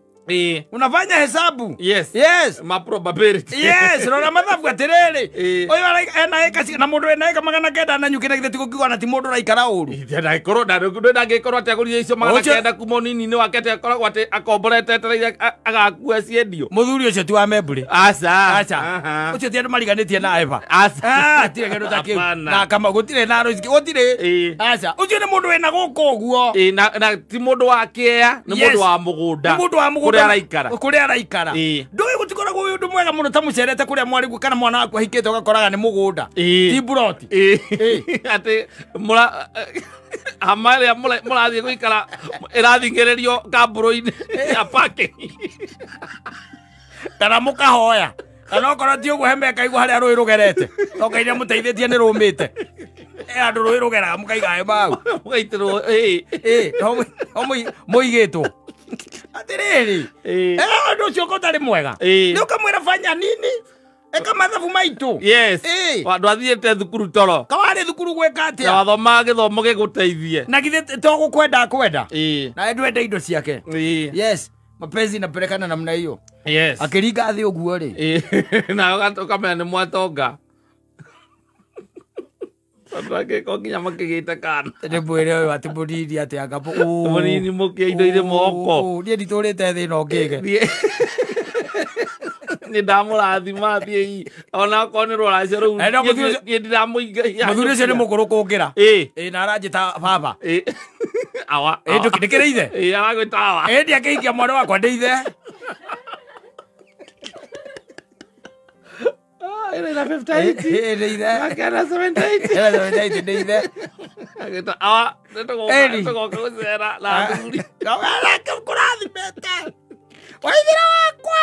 S2: Unafanya hesabu.
S1: Yes.
S2: Yes.
S1: Ma probability.
S2: Yes, rora mathabu atiriri. Uyu ena eka na mundu ena eka 900 na nyuki na githe tigukiuga na ti mundu raikara uru.
S1: Ndakorwo ndangĩkorwo atĩ agũrire icio 900 kuma ũnini-inĩ wake atĩ akoragwo atĩ akomborete etereire agakua ciendio.
S2: Mũthuri ũcio ti wa membũrĩ.
S1: Aca.
S2: Aca. Ũcio ti andũ mariganĩtie na Eva.
S1: Aca.
S2: Ah, tirĩ kĩndũ ta kĩu. Na kama gũtirĩ na rũci gũtirĩ. Aca. Ũcio nĩ mũndũ wĩna gũkũ ũguo.
S1: Na ti mũndũ wa kĩea, nĩ mũndũ wa mũgũnda.
S2: Nĩ mũndũ wa mũgũnda.
S1: Kũrĩa araikara.
S2: Ndũĩ gũtikoragwo wĩ ũndũ mwega mũno ta mũcerete kũrĩa mwarĩguo kana mwana waku ahikĩte ũgakoraga nĩ mũgũnda. Ti mburoti.
S1: Atĩ hama ĩrĩa mũrathiĩ gũikara ĩrathingĩrĩrio kambũrũ-inĩ ya parking.
S2: Kana mũkahoya. Kana okorwo ti ũguo hema ĩkaigwo harĩa rũĩ rũgerete. Toka iria mũteithĩtie nĩ rũmĩte. Andũ rũĩ rũgeraga mũkaiga hema hau.
S1: Mũgaitĩrwo
S2: mũigĩtwo. Atiriri. Andũ ũcio ko ũtarĩ mwega. Nĩ ũkamwĩra fanya nini? Eka mathabu maitũ.
S1: Yes. Andũ athiĩte thukuru toro.
S2: Kawarĩ thukuru gwĩka atĩa?
S1: Na wathomaga gĩthomo gĩgũteithie.
S2: Na githĩ to gũkwenda akwenda. Na ndwende indo ciake. Yes. Mapenzi inapelekana namna hiyo.
S1: Yes.
S2: Akĩringa thĩ ũguo rĩ.
S1: Na ũkamenya nĩ mwatonga. Andũ angĩkorwo nginya makĩgĩte kana.
S2: Nĩ mwĩre ũyũ atĩ mũnini atĩ anga
S1: mũnini mũkĩa indo irĩ moko.
S2: Niĩ nditũrĩte thĩ ĩno ngĩge.
S1: Nĩ ndamũrathima thiĩ ona okorwo nĩ rũracio rũu niĩ ndiramũiga.
S2: Mũthuri ũcio nĩ mũkũrũ kũngĩra. Na aranjĩta baba.
S1: Awa.
S2: Ndĩkĩrĩ ithe.
S1: Aragwĩta awa.
S2: Ndiakĩhikia mwana wakwa ndĩ ithe.
S1: Ĩna 58.
S2: Ndĩ ithe.
S1: Akena 78.
S2: Ĩna 78 ndĩ ithe.
S1: Agĩta awa nĩtũgoka gũcera na athuri.
S2: Kũrathimĩte. Waithĩra wakwa.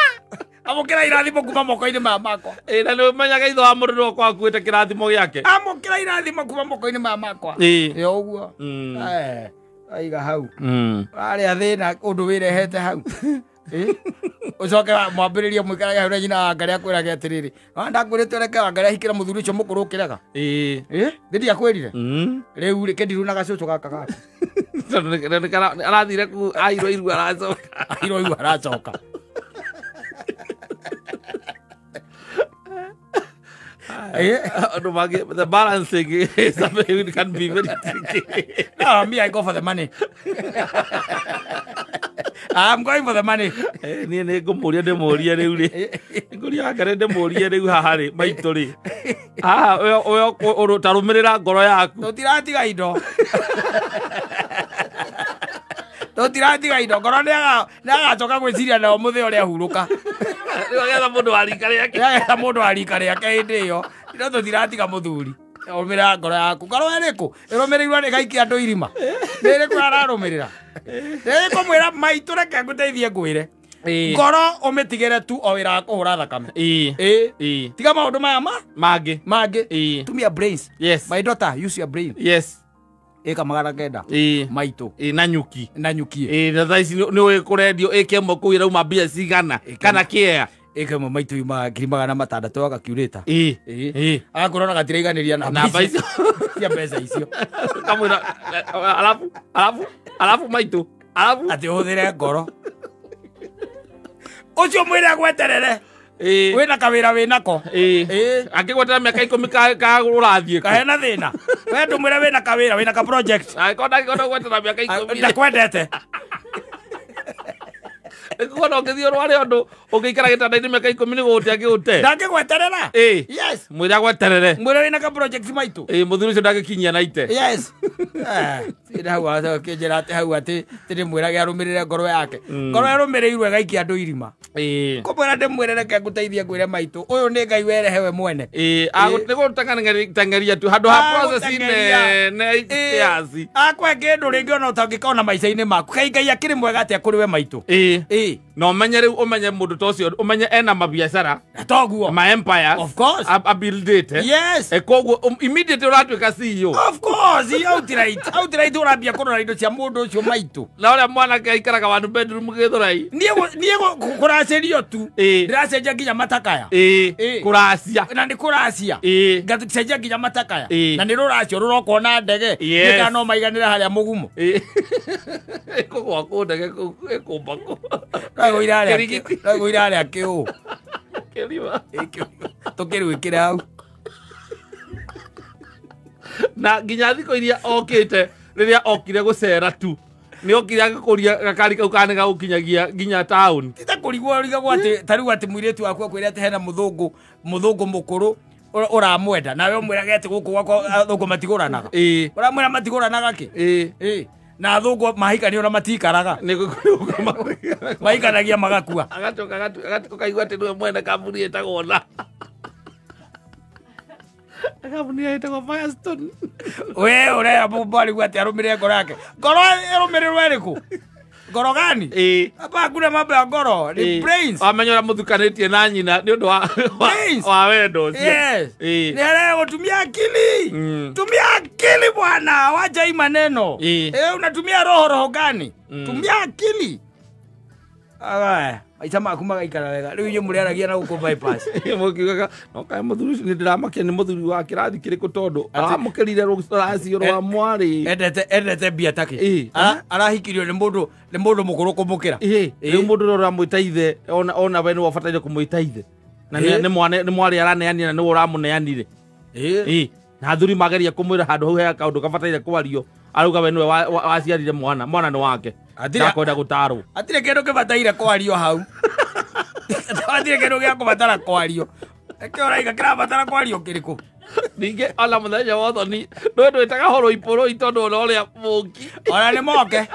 S2: Amũkĩra irathimo kuma moko-inĩ maya makwa.
S1: Na nĩ ũmenyaga ithe wa mũndũ nĩwe ũkoragwo akuĩte kĩrathimo gĩake.
S2: Amũkĩra irathimo kuma moko-inĩ maya makwa. Ĩ ũguo. Aiga hau. Arĩa thĩna ũndũ wĩrehete hau. Ũcoke mwambĩrĩrie mũikarage hau na nyina wa Ngarĩ akwĩrage atĩrĩrĩ, ndakwĩrĩte ũreke Wangarĩ ahikĩre mũthuri ũcio mũkũrũ ũkĩrega. Thĩ ndiakwĩrire. Rĩu rĩ kĩndiru na gacũcũ gaka gaka.
S1: Tondũ arathire kũu airwo irua aracoka.
S2: Airwo irua aracoka.
S1: The balancing is something that can be very tricky.
S2: No, me, I go for the money. I'm going for the money.
S1: Niĩ nĩ ngũmũria ndĩmũrie rĩu rĩ. Ngũria Wangarĩ ndĩmũrie rĩu haha rĩ maitũ rĩ. Haha we ta rũmĩrĩra ngoro yaku.
S2: Tũtiratiga indo. Tũtiratiga indo. Ngoro nĩ agacoka gwĩciria nao mũthĩ ũrĩa ahurũka.
S1: Rĩu agetha mũndũ wa rika rĩake.
S2: Agetha mũndũ wa rika rĩake hĩndĩ ĩyo. No tũtiratiga mũthuri. Rũmĩrĩra ngoro yaku. Ngoro ĩrĩkũ? Ĩrũmĩrĩirwo nĩ ĩgaikia andũ irima. Nĩ ĩrĩkũ ararũmĩrĩra? Nĩ ngũmwĩra maitũ reke ngũteithie ngwĩre. Ngoro ũmĩtigĩre tu o wĩra wa kũhũra thakame. Tiga maũndũ maya
S1: mangĩ.
S2: Mangĩ. Tumia brains.
S1: Yes.
S2: My daughter, use your brain.
S1: Yes.
S2: Ĩka 900. Maitũ.
S1: Na nyuki.
S2: Na nyuki.
S1: Na thaa ici nĩ ũĩ kũrendio ĩka ĩmwe kũu ĩrauma mbia cigana kana kĩea.
S2: Ĩka ĩmwe maitũ yumaga 600,000 agakiurĩta. Agakorwo na gatiraiganĩria namba icio cia mbeca icio.
S1: Kamwĩra alafu maitũ alafu
S2: atĩ ũhũthĩre ngoro. Ũcio mwĩre agweterere. Wĩna kawĩra wĩnako.
S1: Angĩgweterera mĩaka 10 ka ũrathiĩ kũ?
S2: Kahena thĩna. We ndũmwĩre wĩna kawĩra wĩna ka project.
S1: Angĩkorwo ndangĩhota gweterera mĩaka 10.
S2: Ndakwendete.
S1: Nĩkuona ũngĩthiĩ ũrware ũndũ ũngĩikara gĩtanda-inĩ mĩaka 10 nĩ gũgũte angĩgũte.
S2: Ndangĩgweterera. Yes.
S1: Mwĩre agweterere.
S2: Mwĩre wĩna ka project maitũ.
S1: Mũthuri ũcio ndangĩkinyia na ite.
S2: Yes. Ĩndĩ hau akĩnjĩra atĩ hau atĩ ndĩmwĩrage arũmĩrĩre ngoro yake. Ngoro ĩrũmĩrĩirwo ĩgaikia andũ irima. Ngũmwĩra ndĩmwĩre reke ngũteithie ngwĩre maitũ ũyũ nĩ Ngai werehe we mwene.
S1: Nĩ gũteng'eria tu handũ ha process nene kiasi.
S2: Akwe kĩndũ rĩngĩ ona ũtangĩkona maica-inĩ maku. Kaĩ Ngai akĩrĩ mwega atĩa kũrĩ we maitũ.
S1: Na ũmenye rĩu ũmenye mũndũ ta ũcio ũmenye ena mabiacara
S2: toguo
S1: ma empires
S2: of course
S1: abuildĩte.
S2: Yes.
S1: Koguo immediately ũratuĩka CEO.
S2: Of course outright ũrambia kũrora indo cia mũndũ ũcio maitũ.
S1: Na ũrĩa mwanake aikaraga one bedroom Gĩthũrai.
S2: Niĩ kũracĩrio tu ndĩracenjia nginya matakaya.
S1: Kũracia.
S2: Na nĩ kũracia. Ngacenjia nginya matakaya. Na nĩ rũracio rũrokwo na ndege. Nĩ no maiganĩre harĩa mũgumo.
S1: Ĩkũgwa kũ ndege kũu ĩkũmba kũ.
S2: Ragå kä å tå kä rwä kä re hau
S1: na nginya thikå iria okä te rä rä a okire gå cera tu nä okire agä kå ria gakari kau kana nä gagå nginya taũni
S2: tita kå rigwo rigagwo atä ta rä u atä må irä tu waku akwä re atä hena må thå ngå må kå rå ũramwenda nawe ũmwĩrage atĩ gũkũ gwakwa athũngũ matigũranaga ũramwĩra matigũranaga kĩ na athũngũ mahikanio na matikaraga mahikanagia magakua
S1: agacoka ũkaigua atĩ nĩwe mwene kambuni ĩtagwo na kambuni ĩtagwo Firestone
S2: we ũrera mũndũ atĩ arũmĩrĩre ngoro yake ngoro ĩrũmĩrĩrwo ĩrĩkũ ngoro gani hapa hakuna mambo ya ngoro ni brains
S1: wamenya ũrĩa mũthukanĩtie na nyina nĩ ũndũ wa wendo ũcio
S2: yes nĩ harĩa gũtumia akili tumia akili bwana wacha hii maneno unatumia roho roho gani tumia akili aya maita maku magaikara wega rĩu inyuĩ mũrĩaragia na gũkũ bypass
S1: mũkiugaga no kaĩ mũthuri ũcio nĩ ndĩramakia nĩ mũthuri wa kĩrathi kĩrĩkũ tondũ aramũkĩrire rũracio rwa mwarĩ
S2: endete mbia takĩ arahikirio nĩ mũndũ mũkũrũ kũmũkĩra
S1: rĩu mũndũ ũrĩa ũramwĩta ithe ona we nĩwe ũbataire kũmwĩta ithe na nĩ mwarĩ araneanire na nĩwe ũramũneanire na athuri mageria kũmwĩra handũ hau he kaũndũ kabataire kwario arauga we nĩwe waciarire mwana mwana nĩ wake ndakwenda gũtarwo
S2: atirĩ kĩndũ kĩbataire kwario hau atirĩ kĩndũ gĩa kũbatara kwario kĩo ũraiga kĩrabatara kwario kĩrĩkũ
S1: ningĩ ona mũthenya wa ũthoni nĩwe ndwĩtaga horoiporoi tondũ ona ũrĩa mũngi
S2: ona nĩ moke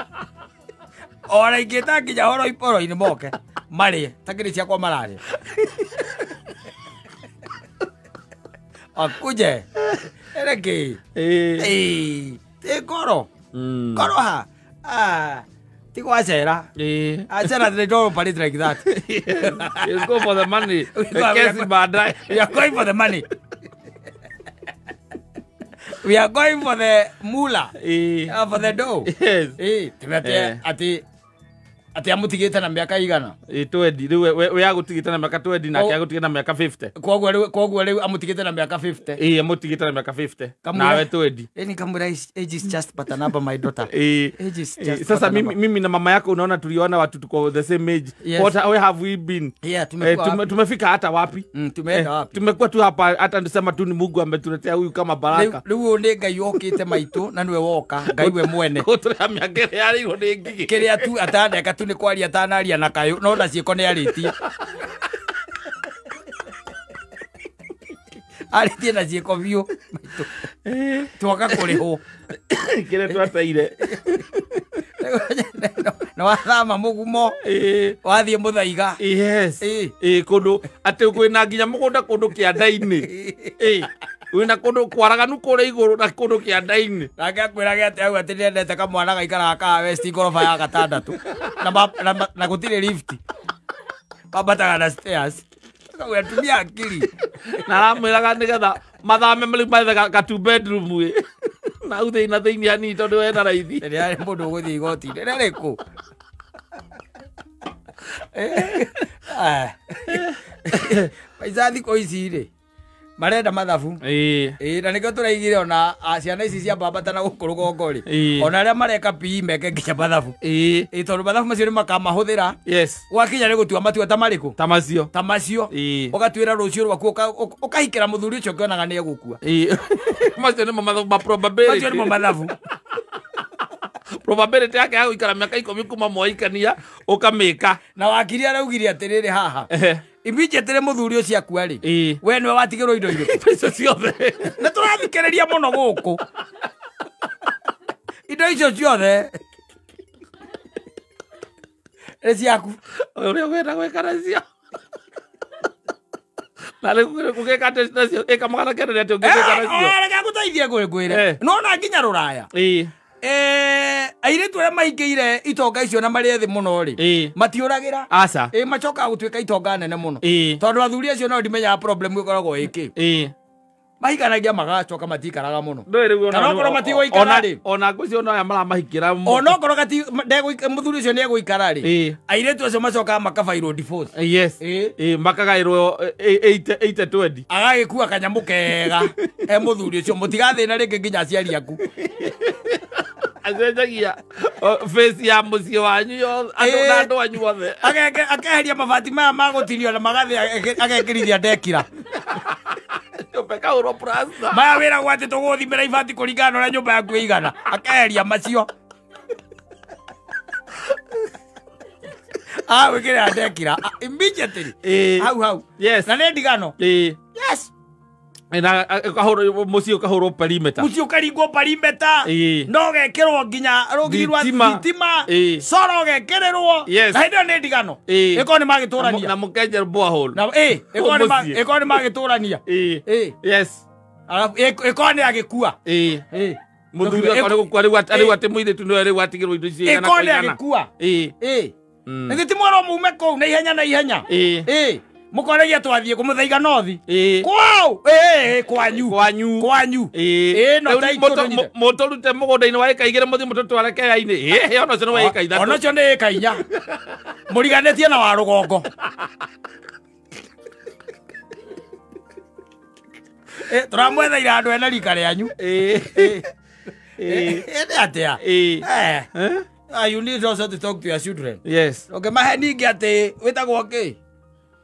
S2: ona ingĩta nginya horoiporoi nĩ moke marĩe takĩrĩ ciakwa mararĩa akuje ere kĩ ti ngoro ngoro ha ti gwacera acera they don't operate like that.
S1: You go for the money. Kesi baadaye.
S2: We are going for the money. We are going for the moolah. For the dough.
S1: Yes.
S2: Ati ati amutigite na miaka igana
S1: 20 riu we agutigite na miaka 20 nake agutigite na miaka 50
S2: koguo riu amutigite na miaka 50
S1: amutigite na miaka 50 nawe 20
S2: ni kamwira age is just but a number my daughter. Age is just
S1: sasa mimi na mama yako unaona tuliona watu tuko the same age.
S2: Yes.
S1: What where have we been?
S2: Yeah,
S1: tumefika hata wapi?
S2: Tumeenda wapi?
S1: Tumekuwa tu hapa hata ndisema tu ni Mungu ametuletea huyu kama baraka.
S2: Riu ni Ngai okite maitu na niwe woka Ngai we mwene
S1: guturea miaka ĩrĩa yarĩirwo nĩ ngigĩ
S2: kiria tu atandeka tu nĩ kwaria atanaria na kayũ no na ciĩko nĩ arĩtie arĩtie na ciĩko biũ maitũ twoka kũrĩhwo
S1: kĩrĩa twateire
S2: na wathama mũgumo wathiĩ mũthaiga.
S1: Yes. Kũndũ atĩ kwĩna nginya mũgũnda kũndũ kĩanda-inĩ wĩna kũndũ kwaraganu kũrĩa igũrũ na kũndũ kĩanda-inĩ
S2: nake akwĩrage atĩ hau atĩ nĩendete kamwana gaikaraga ka West ngoroba ya gatandatũ na gũtirĩ lift mambataga na stairs akauga tumia akili
S1: na aramwĩraga nĩgetha mathame mathe ka two bedroom ĩ na hau thĩinĩ na thĩinĩ hanini tondũ wena raithi
S2: rĩrĩa arĩ mũndũ ũgũthiĩ igoti-inĩ rĩrĩkũ maica thikũ ici rĩ marenda mathabu na nĩkĩo tũraigire ona ciana ici cia mbambata na gũkũ rũgongo rĩ ona arĩa mareka PE meke nginya mathabu tondũ mathabu macio nĩ makamahũthĩra.
S1: Yes.
S2: Gwakinya nĩ gũtua matua ta marĩkũ
S1: ta macio
S2: ta macio ũgatuĩra rũciũ rwaku ũkahikĩra mũthuri ũcio ũkĩonaga nĩ egũkua.
S1: Macio nĩmo mathabu ma probability
S2: macio nĩmo mathabu
S1: probability yake ya gũikara mĩaka 10 kuma mwaikania ũkamĩka
S2: na wakiri araugire atĩrĩrĩ haha immediately mũthuri ũcio akua rĩ we nĩwe watigĩrwo indo irĩkũ
S1: icio ciothe
S2: na tũrathikĩrĩria mũno gũkũ indo icio ciothe nĩ ciaku
S1: ũrĩa ũkwenda gwĩka nacio na rĩu ũgĩka atĩ nacio ĩka 900 atĩ ũngĩka nacio
S2: reke ngũteithie ngwĩre nona nginya rũraya airĩtu arĩa mahingĩire itonga icio na marĩ ethĩ mũno rĩ matiũragĩra
S1: aca
S2: macokaga gũtuĩka itonga nene mũno tondũ athuri acio no ndimenyaga problem ĩkoragwo ĩkĩ mahikanagia magacoka matikaraga mũno kana okorwo matigũikara rĩ
S1: ona ngũcio no aya maramahikĩra
S2: ona okorwo mũthuri ũcio nĩ egũikara rĩ airĩtu acio macokaga makabairwo divorce.
S1: Yes. Makagaĩrwo 80 20
S2: agagĩkua kanyamũ kega he mũthuri ũcio mũtigathĩna rĩngĩ nginya aciari aku
S1: Acenjagia face ya mũciĩ wanyu yothe andũ na andũ anyu othe.
S2: Akeheria mabati maya ma gũtinio na magathĩ agekĩrithia ndekira.
S1: Nyũmba ĩkahũrwo plaster.
S2: Maya wĩragwo atĩ tũgũthimĩra ibati kũringana na ũrĩa nyũmba yaku ĩigana. Akeheria macio. Wĩkĩrĩra ndekira immediately. Hau hau.
S1: Yes.
S2: Na nĩ ndigano. Yes.
S1: Na ũkahũrwo mũciĩ ũkahũrwo perimeter.
S2: Mũciĩ ũkaringwo perimeter. No ũgekĩrwo nginya rũgiri rwa thitima. Soro ũgekĩrĩrwo. Na hĩndĩ ĩyo nĩ ndigano. Ĩkorwo nĩ magĩtũrania.
S1: Na mũkenje borehole.
S2: Na ĩkorwo nĩ magĩtũrania.
S1: Yes.
S2: Alafu ĩkorwo nĩ agĩkua.
S1: Mũthuri akorwo gũkua rĩu atĩ mũirĩtu nĩwe rĩu atigĩrwo indo icio igana
S2: kwa igana. Ĩkorwo nĩ agĩkua. Nĩ ti mwerwo mume kũu na ihenya na ihenya. Mukoragia twathiĩ kũmũthaiga nothi. Kwao. Kwanyu.
S1: Kwanyu.
S2: Kwanyu. No ta itũ.
S1: Mũtũrute mũgũnda-inĩ wa ĩka igĩrĩ mũthiĩ mũtũtware kea-inĩ. Ona ũcio nĩ wa ĩka ithatũ.
S2: Ona ũcio nĩ ĩka inya. Mũriganĩtie na wa rũgongo. Tũramwetheire andũ ene rika rĩanyu. Nĩ atĩa? You need also to talk to your children.
S1: Yes.
S2: Okay, mahe ningĩ atĩ wĩtagwo kĩ?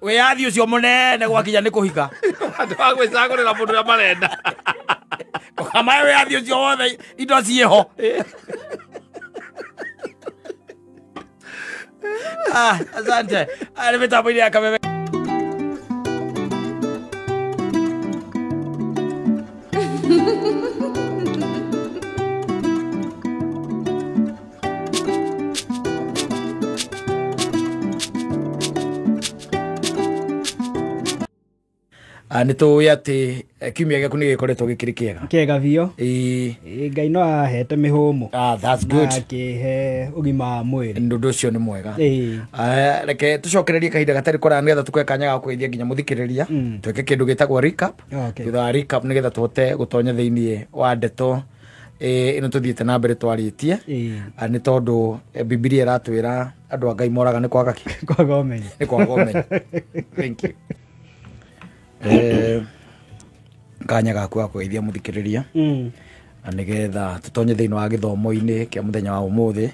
S2: Wĩyathi ũcio mũnene gwakinya nĩ kũhika.
S1: Andũ a gwĩcagũrĩra mũndũ ũrĩa marenda.
S2: Ũkamahe wĩyathi ũcio wothe indo ciĩho. Asante. Nĩ mĩtambo-inĩ ya Kameme. Nĩ tũĩ atĩ kiumia gĩaku nĩ gĩkoretwo gĩkĩrĩ kĩega.
S3: Kĩega biũ. Ngai no ahete mĩhũmũ.
S2: That's good.
S3: Na akĩhe ũgima wa mwĩrĩ.
S2: Ũndũ ũcio nĩ mwega. Reke tũcokererie kahinda gatarĩ kũraya nĩgetha tũkue kanya ga kũgeithia nginya mũthikĩrĩria. Twĩke kĩndũ gĩtagwo recap. Thutha wa recap nĩgetha tũhote gũtonya thĩiniĩ wa ndeto ĩno tũthiĩte na mbere twarĩtie. Nĩ tondũ Bibilia ĩratwĩra andũ a Ngai moraga nĩ kwaga kĩ?
S3: Kwaga ũmenyo.
S2: Nĩ kwaga ũmenyo. Thank you. Kanya gaku ga kũgeithia mũthikĩrĩria nĩgetha tũtonye thĩinĩ wa gĩthomo-inĩ kĩa mũthenya wa ũmũthĩ.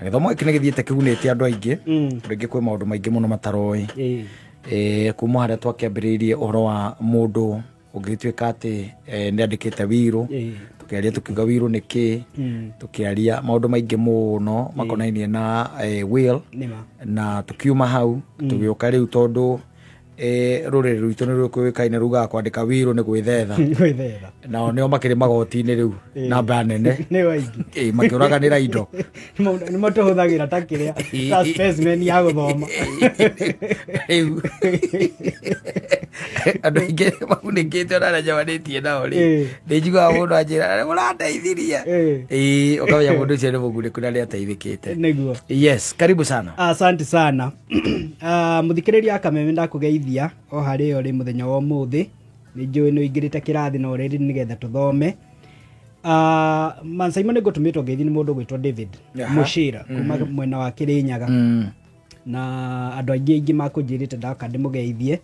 S2: Na gĩthomo gĩkĩ nĩ gĩthiĩte kĩgunĩte andũ aingĩ, rĩngĩ kwĩ maũndũ maingĩ mũno mataroĩ. Kuma harĩa twakĩambĩrĩirie ũhoro wa mũndũ ũngĩtuĩka atĩ nĩ andĩkĩte wirũ, tũkĩaria tũkiuga wirũ nĩ kĩ, tũkĩaria maũndũ maingĩ mũno makonainie na will, na tũkiuma hau tũgĩũka rĩu tondũ rũrĩrĩ rwitũ nĩ rũkũĩkaine rugaga kwandĩka wirũ nĩ gwĩthetha.
S3: Gwĩthetha.
S2: Nao nĩo makĩrĩ magoti-inĩ rĩu namba nene.
S3: Nĩo aingĩ.
S2: Makĩũraganĩra indo.
S3: Nĩ matũhũthagĩra ta kĩrĩa ta specimen ya gũthoma.
S2: Rĩu andũ aingĩ magunĩkĩte ona arĩa njamanĩtie nao rĩ, nĩ njiguaga mũndũ anjĩra mũrandeithirie. Ũkamenya mũndũ ũcio nĩ mũgunĩku na nĩ ateithĩkĩte.
S3: Nĩguo.
S2: Yes, karibu sana.
S3: Asante sana. Mũthikĩrĩria Kameme ndakũgeithia o harĩa ũrĩ mũthenya wa ũmũthĩ. Nĩ njũĩ nĩ ũingĩrĩte kĩrathi na ũrĩrĩ nĩgetha tũthome. Mansaimo nĩ ngũtũmĩtwo ngeithi nĩ mũndũ gwĩtwo David Mũcira kuma mwena wa Kĩrĩnyaga. Na andũ aingĩ makũnjĩrĩte ndaka ndĩmũgeithie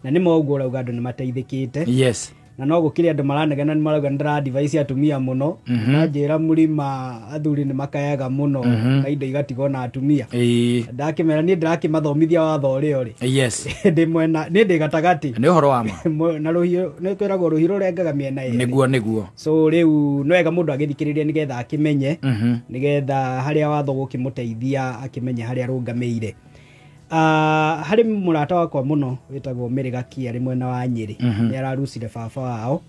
S3: na nĩ ma ũguo ũrauga andũ nĩ mateithĩkĩte.
S2: Yes.
S3: Na no gũkĩrĩ andũ maranegena nĩ marauga nĩ ndĩra-advise atumia mũno. Na njĩra mũrima athuri nĩ makayaga mũno na indo igatigwo na atumia. Ndakĩmera niĩ ndĩrakĩmathomithia watho ũrĩa ũrĩ.
S2: Yes.
S3: Ndĩ mwena niĩ ndĩ gatagatĩ.
S2: Nĩ ũhoro wa ma.
S3: Na rũhiũ nĩ kwĩragwo rũhiũ rũrengaga mĩena ĩrĩ.
S2: Nĩguo nĩguo.
S3: So rĩu nĩ wega mũndũ agĩthikĩrĩria nĩgetha akĩmenye, nĩgetha harĩa watho gũkĩmũteithia akĩmenye harĩa arũgamĩire. Harĩ mũrata wakwa mũno wĩtagwo Mary Gaki arĩ mwena wa Nyĩrĩ. Nĩ ararucire baba wao.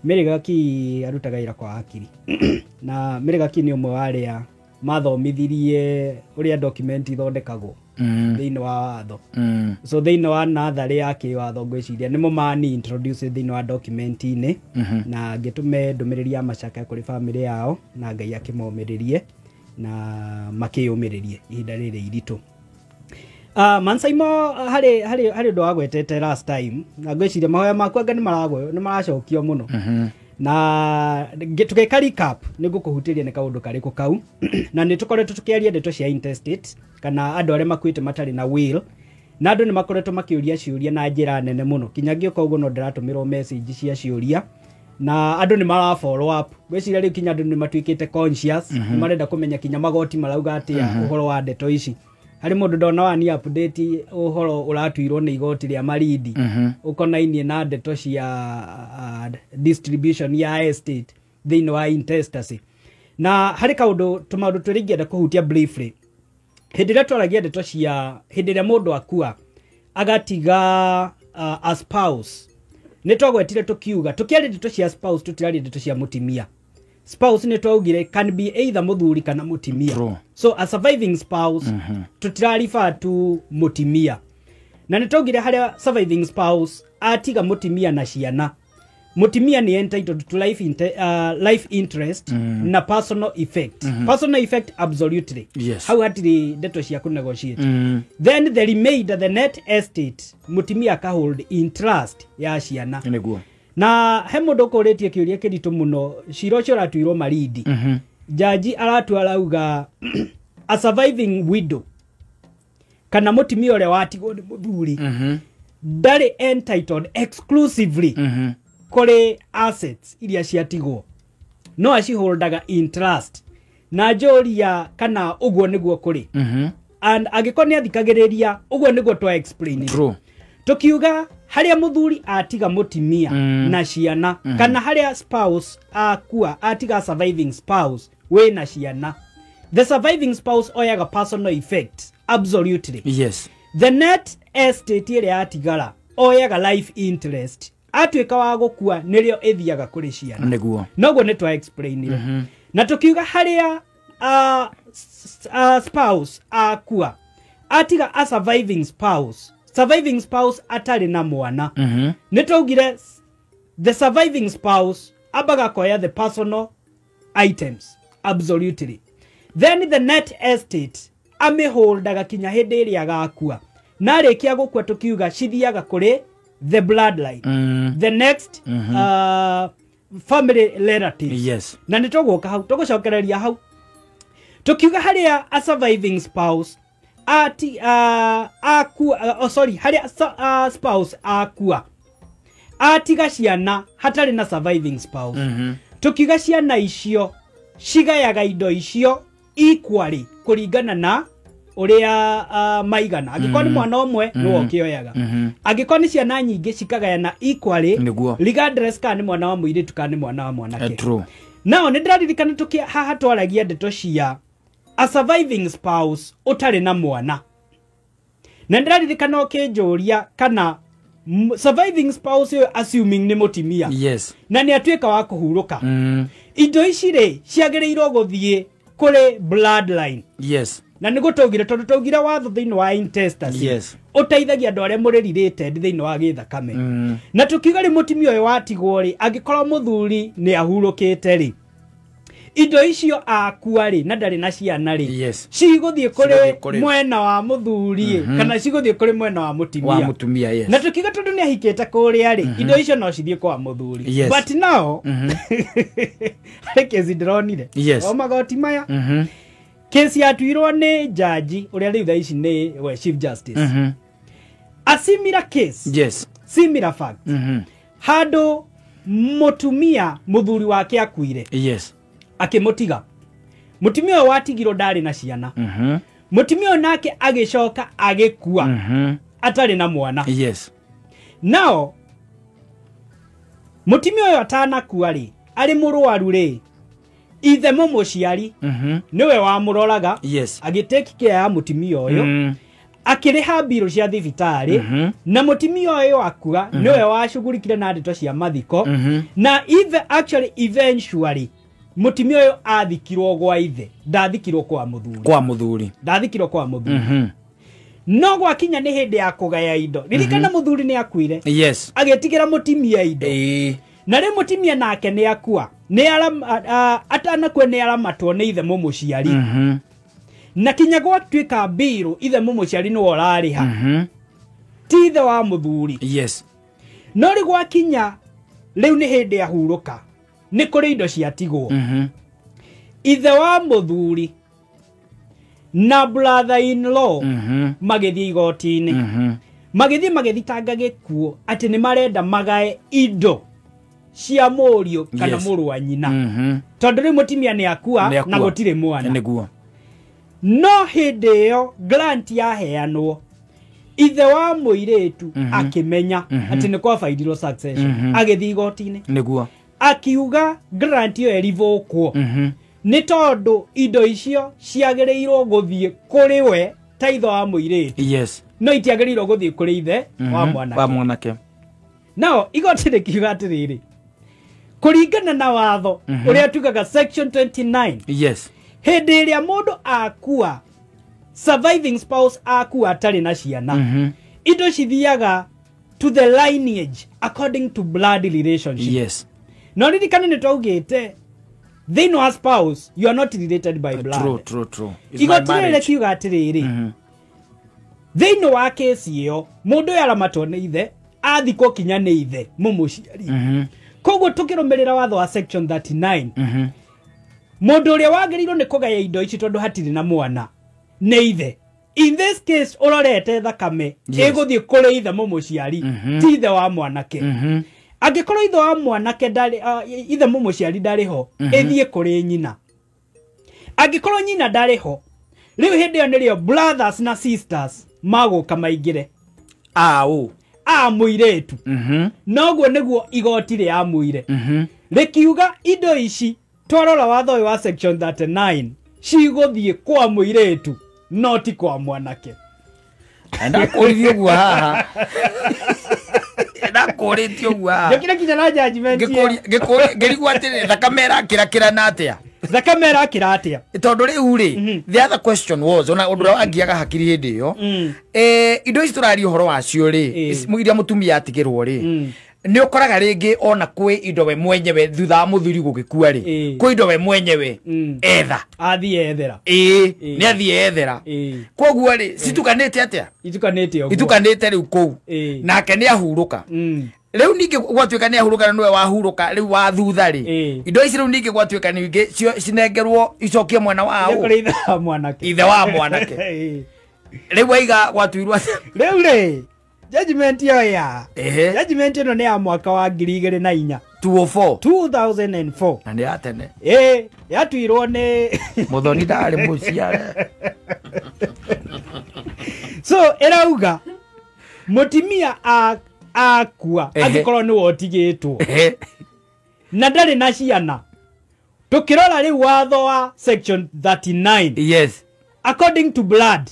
S3: Mary Gaki arutaga wĩra kwa hakiri. Na Mary Gaki nĩ ũmwe wa arĩa mathomithirie ũrĩa document ithondekagwo thĩinĩ wa watho. So thĩinĩ wa natharĩ ya kĩwatho ngwĩciria nĩmo mani introduce thĩinĩ wa document-inĩ, na ngĩtũme ndũmĩrĩri ya macaka kũrĩ bamĩrĩ yao na Ngai akĩmomĩrĩrie na makĩyũmĩrĩrie ihinda rĩrĩ iritũ. Mansaimo harĩ ũndũ wagwetete last time na ngwĩciria mahoya makwa anga nĩ maracokio mũno. Na tũgĩka recap nĩ ngũkũhutĩria nĩ kaũndũ karĩkũ kau. Na nĩ tũkoretwo tũkĩaria ndeto cia intestate kana andũ arĩa makuĩte matarĩ na will, na andũ nĩ makoretwo makĩũria ciũria na njĩra nene mũno kinya ngĩũka ũguo no ndĩratũmĩrwo message cia ciũria. Na andũ nĩ mara follow up. Ngwĩciria rĩu kinya andũ nĩ matuĩkĩte conscious, nĩ marenda kũmenya kinya magoti marauga atĩa ũhoro wa ndeto ici. Harĩ mũndũ ndona wani update ũhoro ũratuirwo nĩ igoti rĩa Malindi ũkonainie na ndeto cia distribution ya estate thĩinĩ wa intestacy. Na harĩ kaũndũ tũmaũndũ twĩrĩ ingĩenda kũhutia briefly. Hĩndĩ ĩrĩa twaragia ndeto cia hĩndĩ ĩrĩa mũndũ akua agatiga a spouse, nĩ twagwetire tũkiuga tũkĩaria ndeto cia spouse tũtiraria ndeto cia mũtimia. Spouse nĩ twaugire can be either mũthuri kana mũtimia.
S2: True.
S3: So a surviving spouse tũtirariba tu mũtimia. Na nĩ twaugire harĩa surviving spouse atiga mũtimia na ciana, mũtimia nĩ entitled to life, life interest na personal effect. Personal effect absolutely.
S2: Yes.
S3: Hau hatirĩ ndeto cia kũ negotiate. Then the remainder, the net estate, mũtimia akahold in trust ya ciana.
S2: Nĩguo.
S3: Na he mũndũ ũkũrĩtie kĩũria kĩritũ mũno, cira ũcio ũratuirwo Malindi. Jaji aratua arauga a surviving widow kana mũtimia ũrĩa watigwo nĩ mũthuri ndarĩ entitled exclusively kũrĩ assets iria ciatigwo, no aciholdaga in trust. Na njũria kana ũguo nĩguo kũrĩ. And angĩkorwo nĩ athikagĩrĩria ũguo nĩguo twa explain.
S2: True.
S3: Tukiuga harĩa mũthuri atiga mũtimia na ciana, kana harĩa spouse akua atiga surviving spouse wĩna ciana, the surviving spouse oyaga personal effect absolutely.
S2: Yes.
S3: The net estate ĩrĩa yatigara oyaga life interest, atuĩka wa gũkua nĩrĩo ĩthiaga kũrĩ ciana.
S2: Nĩguo.
S3: Noguo nĩ twa explainire. Na tukiuga harĩa spouse akua atiga a surviving spouse, surviving spouse atarĩ na mwana, nĩ twaugire the surviving spouse ambaga koya the personal items absolutely, then the net estate amĩholdaga kinya hĩndĩ ĩrĩa agakua, na arĩkia gũkua tũkiuga cithiaga kũrĩ the bloodline, the next family relatives.
S2: Yes.
S3: Na nĩ tũgũka hau, tũgũcokereria hau tukiuga harĩa a surviving spouse ati akua, oh sorry, harĩa spouse akua atiga ciana hatarĩ na surviving spouse, tukiuga ciana icio cigayaga indo icio equally kũringana na ũrĩa maigana. Angĩkorwo nĩ mwana ũmwe nĩwe ũkĩoyaga, angĩkorwo nĩ ciana nyingĩ cikagayana equally regardless kana nĩ mwana wa mũirĩtu kana nĩ mwana wa mwanake.
S2: True.
S3: Nao nĩ ndĩraririkana tukia haha twaragia ndeto cia a surviving spouse ũtarĩ na mwana, na ndĩraririkana ũkĩnjũria kana surviving spouse ũyũ assuming nĩ mũtimia,
S2: yes,
S3: na nĩ atuĩka wa kũhurũka, indo ici rĩ ciagĩrĩirwo gũthiĩ kũrĩ bloodline.
S2: Yes.
S3: Na nĩguo twaugire, tondũ twaugire watho thĩinĩ wa intestacy,
S2: yes,
S3: ũteithagia andũ arĩa mũrĩ related thĩinĩ wa gĩthakame. Na tukiuga rĩ mũtimia ũyũ watigwo rĩ, angĩkorwo mũthuri nĩ ahurũkĩte rĩ, indo icio akua rĩ na ndarĩ na ciana rĩ,
S2: yes,
S3: cigũthiĩ kũrĩ mwena wa mũthuri kana cigũthiĩ kũrĩ mwena wa mũtimia,
S2: wa mũtumia. Yes.
S3: Na tukiuga tondũ nĩ ahikĩte kũrĩa rĩ, indo icio no cithiĩ kwa mũthuri.
S2: Yes.
S3: But now harĩ kesi ndĩronire,
S2: yes,
S3: o magoti maya, kesi yatuirwo nĩ jaji ũrĩa rĩu thaa ici nĩ we Chief Justice. A similar case,
S2: yes,
S3: similar fact, handũ mũtumia mũthuri wake akuire,
S2: yes,
S3: akĩmũtiga. Mũtumia ũyũ watigirwo ndarĩ na ciana. Mũtumia ũyũ nake agĩcoka agĩkua atarĩ na mwana.
S2: Yes.
S3: Nao mũtumia ũyũ atanakua rĩ, arĩ mũrwaru rĩ, ithe mũmũciari nĩwe wamũroraga,
S2: yes,
S3: agĩtake care ya mũtumia ũyũ, akĩrĩha mbirũ cia thibitarĩ, na mũtumia ũyũ akua nĩwe wacugurikire na ndeto cia mathiko, na ithe actually eventually mũtumia ũyũ athikirwo gwa ithe, ndathikirwo kwa mũthuri,
S2: kwa mũthuri,
S3: ndathikirwo kwa mũthuri. No gwakinya nĩ hĩndĩ ya kũgaya indo, ririkana mũthuri nĩ akuire,
S2: yes,
S3: agĩtigĩra mũtumia indo, na rĩu mũtumia nake nĩ akua, nĩ atanakua nĩ aramatwo nĩ ithe mũmũciari, na kinya gwatuĩka mbirũ ithe mũmũciari nĩwe ũrarĩha, ti ithe wa mũthuri.
S2: Yes.
S3: No rĩu gwakinya rĩu nĩ hĩndĩ ya hurũka, nĩ kũrĩ indo ciatigwo, ithe wa mũthuri na brother in law magĩthiĩ igoti-inĩ, magĩthiĩ magĩthitanga gĩkuũ atĩ nĩ marenda magae indo cia mũriũ kana mũrũ wa nyina. Tondũ rĩu mũtumia nĩ akua na gũtirĩ mwana.
S2: Nĩguo.
S3: No hĩndĩ ĩyo grant yaheanwo ithe wa mũirĩtu akĩmenya atĩ nĩ kwabaidirwo succession, agĩthiĩ igoti-inĩ.
S2: Nĩguo.
S3: Akiuga grant ĩyo ĩrivũkwo nĩ tondũ indo icio ciagĩrĩirwo gũthiĩ kũrĩ we ta ithe wa mũirĩtu.
S2: Yes.
S3: No itiagĩrĩirwo gũthiĩ kũrĩ ithe wa mwanake.
S2: Wa mwanake.
S3: Nao igoti rĩkiuga atĩrĩrĩ, kũringana na watho ũrĩa tugaga section 29.
S2: Yes.
S3: Hĩndĩ ĩrĩa mũndũ akua, surviving spouse akua atarĩ na ciana, indo cithiaga to the lineage according to blood relationship.
S2: Yes.
S3: No ririkane nĩ twaugĩte thĩinĩ wa spouse you are not related by blood.
S2: True, true, true.
S3: Igoti rĩrĩ rĩkiuga atĩrĩrĩ, thĩinĩ wa kesi ĩyo mũndũ ũyũ aramatwo nĩ ithe, athikwo kinya nĩ ithe mũmũciari. Koguo tũkĩrũmĩrĩra watho wa section 39, mũndũ ũrĩa wagĩrĩirwo nĩ kũgaya indo ici tondũ hatirĩ na mwana nĩ ithe. In this case ũrorete thakame ĩgũthiĩ kũrĩ ithe mũmũciari, ti ithe wa mwanake. Angĩkorwo ithe wa mwanake ndarĩ, ithe mũmũciari ndarĩ ho, ĩthiĩ kũrĩ nyina. Angĩkorwo nyina ndarĩ ho, rĩu hĩndĩ ĩyo nĩrĩo brothers na sisters magũka maingĩre.
S2: Aũ.
S3: A mũirĩtu. Noguo nĩguo igoti rĩamuire. Rĩkiuga indo ici twarora watho ũyũ wa section 39 cigũthiĩ kwa mũirĩtu no ti kwa mwanake.
S2: Ndakũrithio ũguo haha. Ndakũrĩtio ũguo haha.
S3: Njokire kinya na judgment.
S2: Ngĩrigwo atĩrĩ, thakame ĩrakĩrakĩra na atĩa?
S3: Thakame ĩrakĩra atĩa?
S2: Tondũ rĩu rĩ, the other question was, ona ũndũ ũrĩa wangiaga hakiri hĩndĩ ĩyo, indo ici tũraria ũhoro wacio rĩ, iria mũtumia atigĩrwo rĩ, nĩ ũkoraga rĩngĩ ona kwĩ indo we mwenyewe thutha wa mũthuri gũgĩkua rĩ, kwĩ indo we mwenyewe etha.
S3: Athiĩ ethera.
S2: Ĩĩ, nĩ athiĩ ethera. Koguo rĩ, citukanĩte atĩa?
S3: Itukanĩte ũguo.
S2: Itukanĩte rĩu kũu. Nake nĩ ahurũka. Rĩu ningĩ gwatuĩka nĩ ahurũka na nĩwe wahurũka rĩu wa thutha rĩ, indo ici rĩu ningĩ gwatuĩka ningĩ cinengerwo icokie mwena wa ũ?
S3: Kũrĩ ithe wa mwanake.
S2: Ithe wa mwanake. Rĩu waiga gwatuirwo atĩa?
S3: Rĩu rĩ, judgment ĩyo ya judgment ĩno nĩ ya mwaka wa 2004.
S2: 2004.
S3: 2004.
S2: Na nĩ ya tene.
S3: Yatuirwo nĩ
S2: Mũthoni ndarĩ mũciare.
S3: So ĩrauga mũtumia akua angĩkorwo nĩwe ũtigĩtwo na ndarĩ na ciana, tũkĩrora rĩu watho wa section 39.
S2: Yes.
S3: According to blood,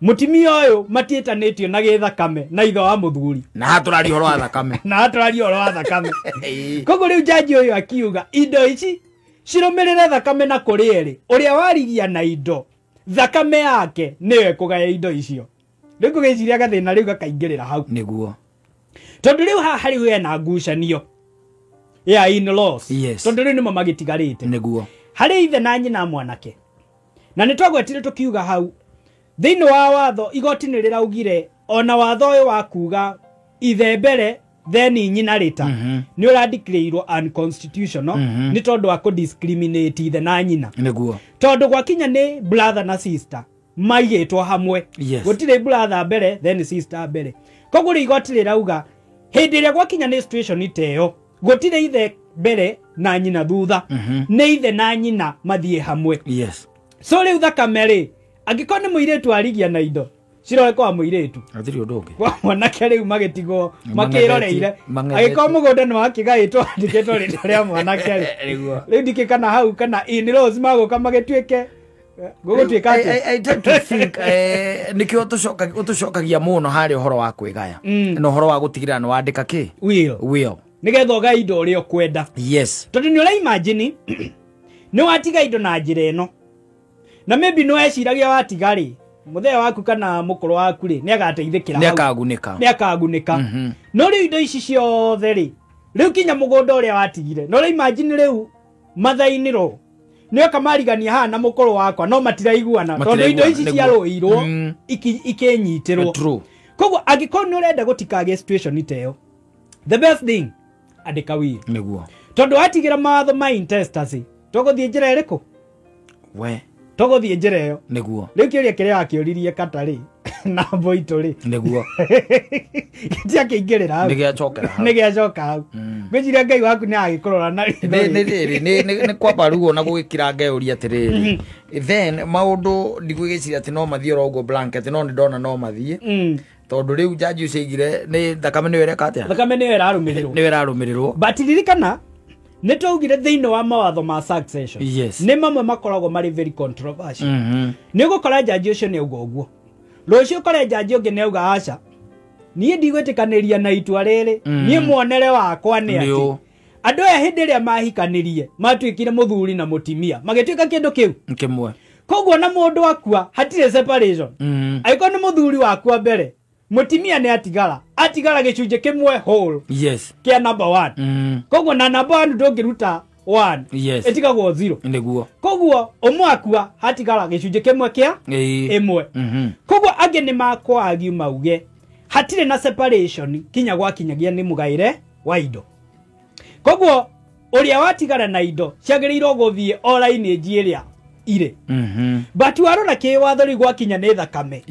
S3: mũtumia ũyũ matiĩtanĩtio na gĩthakame na ithe wa mũthuri.
S2: Na haha tũraria ũhoro wa thakame.
S3: Na haha tũraria ũhoro wa thakame. Koguo rĩu jaji ũyũ akiuga indo ici cirũmĩrĩre thakame na kũrĩ erĩ, ũrĩa warigia na indo thakame yake nĩyo ĩkũgaya indo icio. Rĩu ngũgĩciria gathĩna rĩu gakaingĩrĩra hau.
S2: Nĩguo.
S3: Tondũ rĩu haha rĩu hena ngucanio ya in-laws.
S2: Yes.
S3: Tondũ rĩu nĩmo magĩtigarĩte.
S2: Nĩguo.
S3: Harĩ ithe na nyina mwanake. Na nĩ twagwetire tũkiuga hau thĩinĩ wa watho igoti nĩ rĩraugire ona watho ũyũ wa kuga ithe mbere then nyina rĩta nĩ ũrandikĩrĩirwo unconstitutional nĩ tondũ wa kũ-discriminate ithe na nyina.
S2: Nĩguo.
S3: Tondũ gwakinya nĩ brother na sister maigĩtwo hamwe.
S2: Yes.
S3: Gũtirĩ brother mbere then sister mbere. Koguo rĩu igoti rĩrauga hĩndĩ ĩrĩa gwakinya nĩ situation ta ĩyo gũtirĩ ithe mbere na nyina thutha, nĩ ithe na nyina mathiĩ hamwe.
S2: Yes.
S3: So rĩu thakame rĩ, angĩkorwo nĩ mũirĩtu arigia na indo cirore kwa mũirĩtu,
S2: hatirĩ ũndũ ũngĩ.
S3: Kwa mwanake rĩu magĩtigwo makĩroreire. Angĩkorwo mũgũnda nĩ wakĩgaĩtwo andĩkĩtwo rĩtwa rĩa mwanake rĩ, rĩu ndikĩ kana hau kana in-laws magũka magĩtuĩke gũgũtuĩka atĩa?
S2: I tend to think nĩkĩo ũtũcokagia mũno harĩ ũhoro wa kwĩgaya na ũhoro wa gũtigĩrĩra nĩ wandĩka kĩ?
S3: Will.
S2: Will.
S3: Nĩgetha ũgae indo ũrĩa ũkwenda.
S2: Yes.
S3: Tondũ nĩ ũra imagine nĩ watiga indo na njĩra ĩno, na maybe nĩ weciragia watiga rĩ, mũthee waku kana mũkũrũ waku rĩ nĩ agateithĩkĩra hau.
S2: Nĩ akagunĩka.
S3: Nĩ akagunĩka. No rĩu indo ici ciothe rĩ, rĩu kinya mũgũnda ũrĩa watigire, no ũra imagine rĩu mathainĩ ro nĩ oka marigania haha na mũkũrũ wakwa no matiraiguana tondũ indo ici ciarũirwo ikĩnyitĩrwo. Koguo angĩkorwo nĩ ũrenda gũtikagĩe situation ta ĩyo, the best thing andĩka will.
S2: Nĩguo.
S3: Tondũ watigĩra mawatho ma intestacy tũgũthiĩ njĩra ĩrĩkũ?
S2: We.
S3: Tũgũthiĩ njĩra ĩyo.
S2: Nĩguo.
S3: Rĩu kĩũria kĩrĩa wakĩũririe kata rĩ, na mboitũ rĩ
S2: nĩguo
S3: gĩtiakĩingĩrĩra hau,
S2: nĩgĩacokera hau.
S3: Nĩgĩacoka hau. Ngwĩciria Ngai waku nĩ agĩkũrora na ritho
S2: nĩ
S3: rĩ.
S2: rĩrĩ nĩ kwamba ruo na gũgĩkira ngeyũria atĩrĩrĩ, then maũndũ ndigwĩgĩciria atĩ no mathiĩ oro ũguo blanket, no nĩ ndona no mathiĩ tondũ rĩu jaji ũcio aigire nĩ thakame nĩyo ĩreka atĩa,
S3: Thakame nĩyo ĩrarũmĩrĩrwo,
S2: nĩyo ĩrarũmĩrĩrwo.
S3: But ririkana nĩ twaugire thĩinĩ wa mawatho ma succession nĩ mamwe makoragwo marĩ very controversial. Nĩ ũgũkora jaji ũcio nĩ auga ũguo, rũciũ ũkore jaji ũngĩ nĩ auga aca, niĩ ndigwĩtĩkanĩria na itua rĩrĩ, niĩ muonere wakwa nĩ
S2: Nĩ
S3: atĩ
S2: ũũ.
S3: Andũ aya hĩndĩ ĩrĩa mahikanĩrie matuĩkire mũthuri na mũtimia, magĩtuĩka kĩndũ kĩu
S2: kĩmwe.
S3: Koguo na mũndũ akua hatirĩ separation. Angĩkorwo nĩ mũthuri wakua mbere, mũtimia nĩ atigara, atigara gĩcunjĩ kĩmwe whole kĩa number one. Koguo na number one ndũngĩruta one, ĩtigagwo zero.
S2: Nĩguo.
S3: Koguo ũmwe akua hatigara gĩcunjĩ kĩmwe kĩa ĩmwe. Koguo angĩ nĩ makwagiu mauge hatirĩ na separation kinya gwakinyagia nĩ mũgaĩre wa indo. Koguo ũrĩa watigara na indo ciagĩrĩirwo gũthiĩ o lineage ĩrĩa irĩ. But warora kĩwatho rĩu gwakinya nĩ thakame,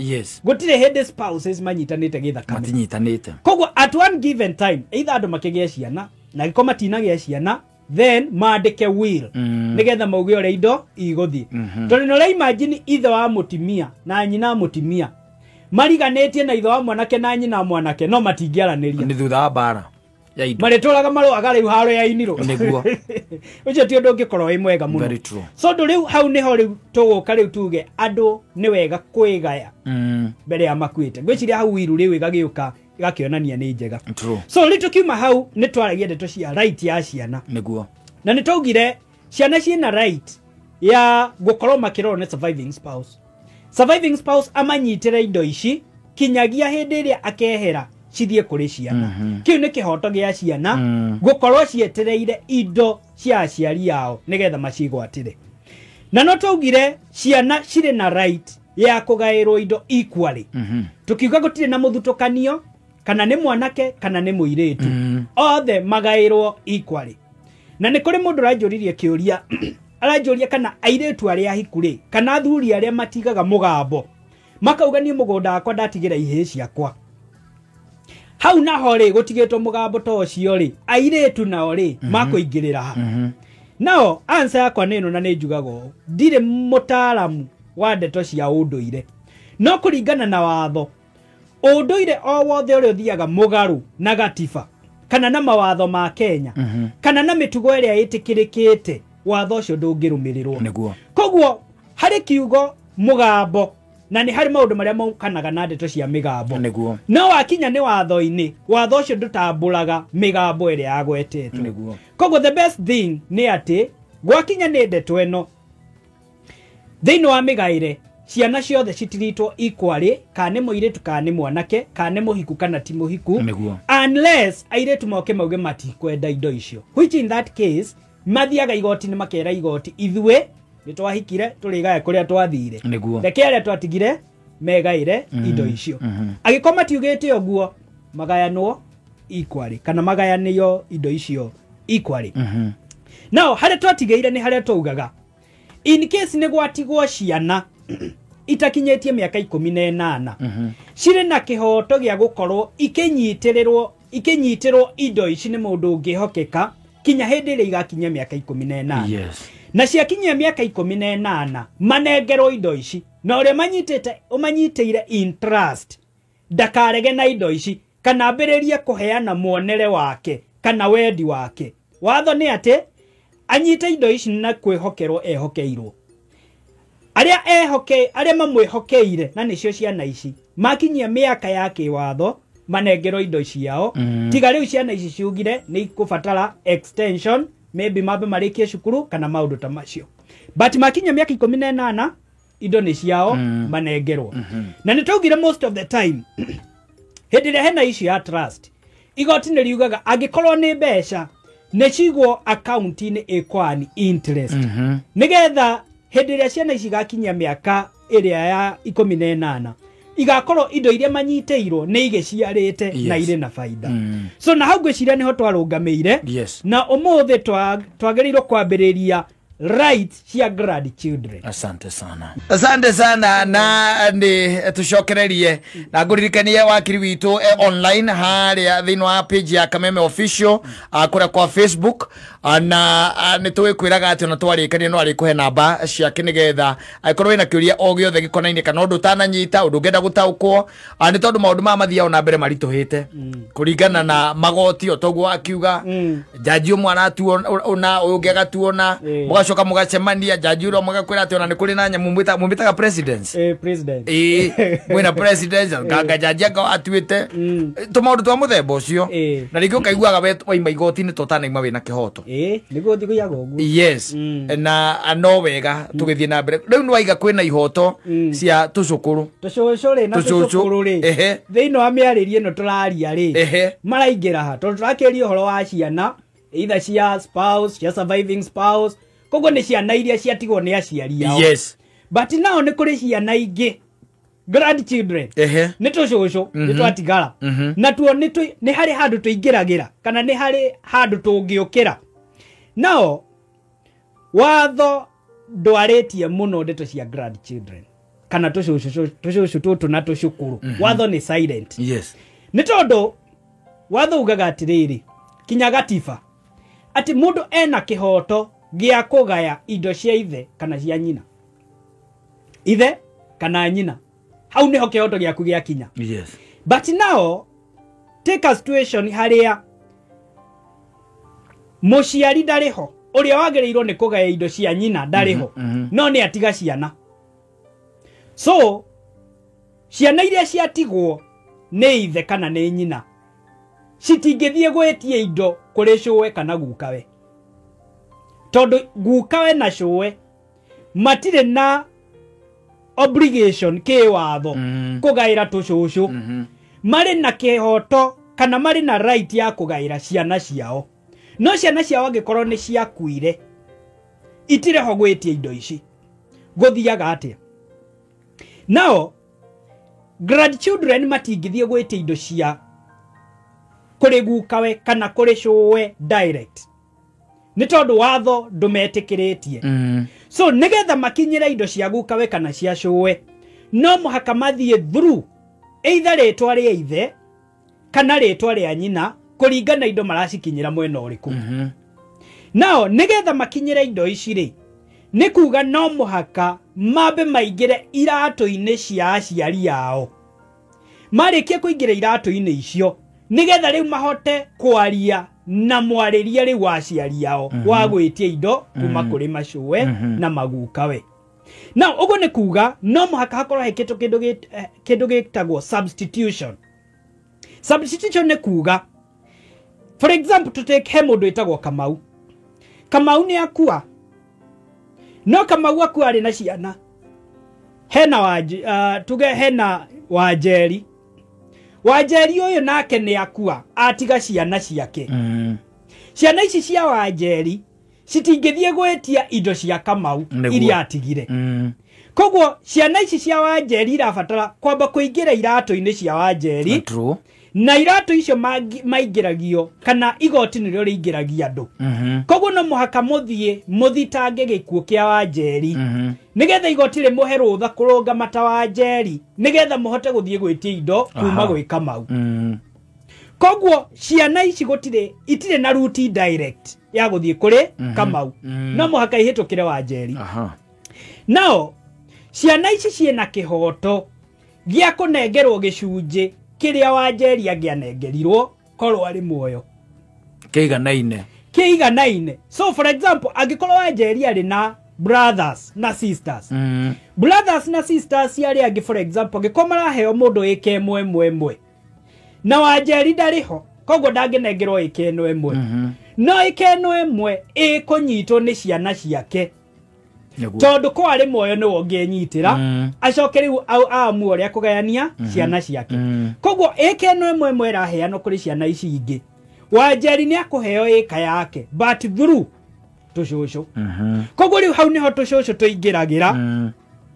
S3: gũtirĩ hĩndĩ spouses manyitanĩte gĩthakame.
S2: Matinyitanĩte.
S3: Koguo at one given time either andũ makĩgĩa ciana, na angĩkorwo matinagĩa ciana then mandĩke will, nĩgetha mauge ũrĩa indo igũthiĩ. Tondũ nĩ ũra imagine ithe wa mũtimia na nyina wa mũtimia mariganĩtie na ithe wa mwanake na nyina wa mwanake, no matingĩaranĩria.
S2: Nĩ thutha wa mbara ya indo.
S3: Marĩtũraga marũaga rĩu haro ya inirũ.
S2: Nĩguo.
S3: Ũcio ti ũndũ ũngĩkorwo wĩ mwega mũno.
S2: Very true.
S3: So ndũ rĩu hau nĩho rĩu tũgũka rĩu tuge andũ nĩ wega kwĩgaya mbere ya makuĩte. Ngwĩciria hau wiru rĩu ĩgagĩũka ĩgakĩonania nĩ njega. So rĩu tũkiuma hau nĩ twaragia ndeto cia right ya ciana.
S2: Nĩguo.
S3: Na nĩ twaugire ciana ciĩna right ya gũkorwo makĩrorwo nĩ surviving spouse. Surviving spouse amanyitĩre indo ici kinyagia hĩndĩ ĩrĩa akehera cithiĩ kũrĩ ciana. Kĩu nĩ kĩhoto gĩa ciana gũkorwo cietereire indo cia aciari ao nĩgetha macigwatĩre. Na no twaugire ciana cirĩ na right ya kũgaĩrwo indo equally. Tukiuga gũtirĩ na mũthutũkanio, kana nĩ mwanake kana nĩ mũirĩtu, othe magaĩrwo equally. Na nĩ kũrĩ mũndũ ũranjũririe kĩũria, aranjũria kana airĩtu arĩa ahiku rĩ, kana athuri arĩa matigaga mũgambo makauga niĩ mũgũnda wakwa ndatigĩra ihĩĩ ciakwa, hau naho rĩ gũtigĩtwo mũgambo ta ũcio rĩ, airĩtu nao rĩ makũingĩrĩra ha? Nao answer yakwa nĩ ĩno, na nĩ njugaga ũũ, ndirĩ mũtaaramu wa ndeto cia ũndũire, no kũringana na watho ũndũire o wothe ũrĩa ũthiaga mũgarũ na gatiba kana na mawatho ma Kenya kana na mĩtugo ĩrĩa ĩtĩkĩrĩkĩte, watho ũcio ndũngĩrũmĩrĩrwo.
S2: Nĩguo.
S3: Koguo harĩ kiugo mũgambo, na nĩ harĩ maũndũ marĩa maukanaga na ndeto cia mĩgambo.
S2: Nĩguo.
S3: No wakinya nĩ watho-inĩ, watho ũcio ndũtambũraga mĩgambo ĩrĩa yagwetetwo.
S2: Nĩguo.
S3: Koguo the best thing nĩ atĩ gwakinya nĩ ndeto ĩno thĩinĩ wa mĩgaĩre, ciana ciothe citiritwo equally, kana nĩ mũirĩtu kana nĩ mwanake, kana nĩ mũhiku kana ti mũhiku.
S2: Nĩguo.
S3: Unless airĩtu moke mauge matikwenda indo icio, which in that case mathiaga igoti-inĩ makera igoti ithuĩ nĩ twahikire tũrĩgaya kũrĩa twathire.
S2: Nĩguo.
S3: Reke arĩa twatigire megaĩre indo icio. Angĩkorwo matiugĩte ũguo, magayanwo equally kana magayanio indo icio equally. Now harĩa twatigĩire nĩ harĩa twaugaga in case nĩ gwatigwo ciana itakinyĩtie mĩaka 18, cirĩ na kĩhoto gĩa gũkorwo ikĩnyitĩrwo indo ici nĩ mũndũ ũngĩhokeka kinya hĩndĩ ĩrĩa igakinyia mĩaka 18. Na ciakinyia mĩaka 18 manengerwo indo ici, na ũrĩa manyitĩte ũmanyitĩire in trust ndakarege na indo ici kana ambĩrĩrie kũheana muonere wake kana wendi wake. Watho nĩ atĩ anyite indo ici na kwĩhokerwo ehokeirwo. Arĩa ehoke, arĩa mamwĩhokeire na nĩcio ciana ici makinyia mĩaka ya kĩwatho manengerwo indo ciao. Tiga rĩu ciana ici ciugire nĩ ikũbatara extension, maybe mambe marĩkie cukuru kana maũndũ ta macio, but makinyia mĩaka 18 indo nĩ ciao, manengerwo. Na nĩ twaugire most of the time hĩndĩ ĩrĩa hena issue ya trust, igoti nĩ riugaga angĩkorwo nĩ mbeca nĩ cigwo akaunti-inĩ ĩkwan interest, nĩgetha hĩndĩ ĩrĩa ciana ici igakinyia mĩaka ĩrĩa ya 18 igakorwo indo iria manyitĩirwo nĩ igĩciarĩte na irĩ na baida. So na hau ngwĩciria nĩho twarũgamĩire. Na ũmũthĩ twagĩrĩirwo kwambĩrĩria right cia grandchildren.
S2: Asante sana. Asante sana na ni tucokererie na nguririkanie wakiri witu online haria thiini wa page ya Kameme Official kuria kwa Facebook na ni twikwiraga ati ona twarikanie no arikuhe namba ciake nigetha akorwo wina kiuria o giothe gikonainie kana undu utananyita undu ungenda gutaukwo ni tondu maundu maya mathiaga na mbere marituhite kuringana na magoti o toguo akiuga jaji umwe aratuo ona uyu ungi agatuona mugacoka mugacemania jaji uria mugakwira ati ona ni kuri na nyamu mwitaga presidents
S3: president
S2: mwina presidents ganga jaji anga atuite tumaundu twa muthemba ucio na ringi ukaiguaga we waima igoti-ini to utanaima wina kihoto
S3: niguo thiguaga uguo.
S2: Yes na no wega tugithie na mbere riu ni waiga kwina ihoto cia tucukuru
S3: tucucu ri na tucukuru ri thiini wa miaririe ino turaria ri maraingira ha tondu turakiria uhoro wa ciana either cia spouse cia surviving spouse koguo ni ciana iria ciatigwo ni aciari ao.
S2: Yes
S3: but now ni kuri ciana ingi grandchildren ni tucucu ni twatigara na tuo ni hari handu tuingiragira kana ni hari handu tungiukira. Nao watho ndwaritie muno ndeto cia grandchildren kana tucucu tucucu tutu na tucukuru. Watho ni silent.
S2: Yes
S3: ni tondu watho ugaga atiriri kinya gatiba ati mundu ena kihoto gia kugaya indo cia ithe kana cia nyina, ithe kana nyina, hau niho kihoto giaku gia kinya.
S2: Yes
S3: but now take a situation haria muciari ndariho uria wagiriirwo ni kugaya indo cia nyina ndariho no ni atiga ciana. So ciana iria ciatigwo ni ithe kana ni nyina citingithie gwetie indo kuri cuwe kana gukawe tondu gukawe na cuwe matire na obligation ki watho kugaira tucucu. Mari na kihoto kana mari na right ya kugaira ciana ciao no ciana ciao angikorwo ni ciakuire itire ho gwetie indo ici guthiaga atia. Nao grandchildren matingithie gwetie indo cia kuri gukawe kana kuri cuwe direct ni tondu watho ndumetikiritie. So nigetha makinyira indo cia gukawe kana cia cuwe no muhaka mathie through either ritwa ria ithe kana ritwa ria nyina kuringana indo maracikinyira mwena uriku. Nao nigetha makinyira indo ici ri ni kuga no muhaka mambe maingire iratu-ini cia aciari ao. Marikia kuingira iratu-ini icio nigetha riu mahote kwaria na mwariria riu wa aciari ao wa gwitia indo kuma kuri macuwe na magukawe. Na uguo ni kuga no muhaka hakorwo heketwo kindu gitagwo substitution. Substitution ni kuga for example to take he mundu witagwo Kamau. Kamau ni akua no Kamau akua ari na ciana hena tuge hena Wanjeri. Wanjeri uyu nake ni akua atiga ciana ciake. Ciana ici cia Wanjeri citingithie gwetia indo cia Kamau iria atigire. Koguo ciana ici cia Wanjeri irabatara kwamba kuingira iratu-ini cia Wanjeri. Na iratu icio maingiragio kana igoti nirio riingiragia andu. Koguo no muhaka muthie muthitange gikuo kia Wanjeri nigetha igoti rimuhe rutha kurunga mata Wanjeri nigetha muhote guthie gwitia indo kuma gwi Kamau. Koguo ciana ici gutire itire na route direct ya guthie kuri Kamau no muhaka ihitukire Wanjeri. Nao ciana ici ciina kihoto gia kunengerwo gicunji kiria Wanjeri angianengerirwo korwo ari muoyo kiiganaine. So for example angikorwo Wanjeri ari na brothers na sisters, brothers na sisters ari angi for example angikorwo maraheo mundu ike ĩmwe ĩmwe ĩmwe na Wanjeri ndariho koguo ndanginengerwo ike ĩno ĩmwe no ike ĩno ĩmwe ikunyitwo ni ciana ciake tondu ko ari muoyo ni wongenyitira acoke riu aamue uria kugayania ciana ciake. Koguo ike ĩno ĩmwe ĩmwe ĩraheanwo kuri ciana ici ingĩ Wanjeri ni akuheo ĩka yake but through tucucu. Koguo riu hau niho tucucu tuingiragira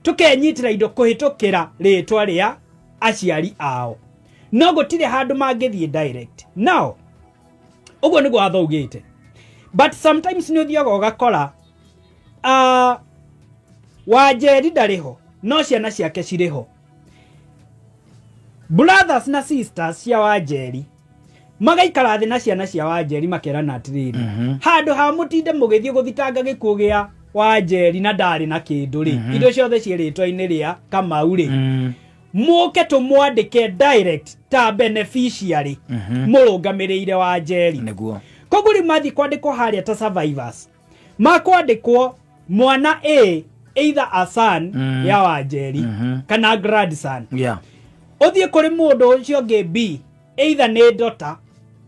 S3: tukenyitira indo kuhitukira ritwa ria aciari ao no gutire handu mangithie direct. Now uguo niguo watho ugite but sometimes ni uthiaga ugakora Wanjeri ndarĩ ho no ciana ciake cirĩ ho. Brothers na sisters cia Wanjeri magaikara thĩ na ciana cia Wanjeri makerana atĩrĩrĩ, handũ ha mũtinde mũgĩthiĩ gũthitanga gĩkuũ gĩa Wanjeri na ndarĩ na kĩndũ rĩ, indo ciothe ciĩ rĩtwa-inĩ rĩa Kamau rĩ, mũke tũmwandĩke direct ta beneficiary mũrũgamĩrĩire Wanjeri.
S2: Nĩguo.
S3: Koguo rĩu mathiĩ kwandĩkwo harĩa ta survivors, makwandĩkwo mwana A either a son ya Wanjeri kana grandson. Ũthiĩ kũrĩ mũndũ ũcio ũngĩ B either nĩ daughter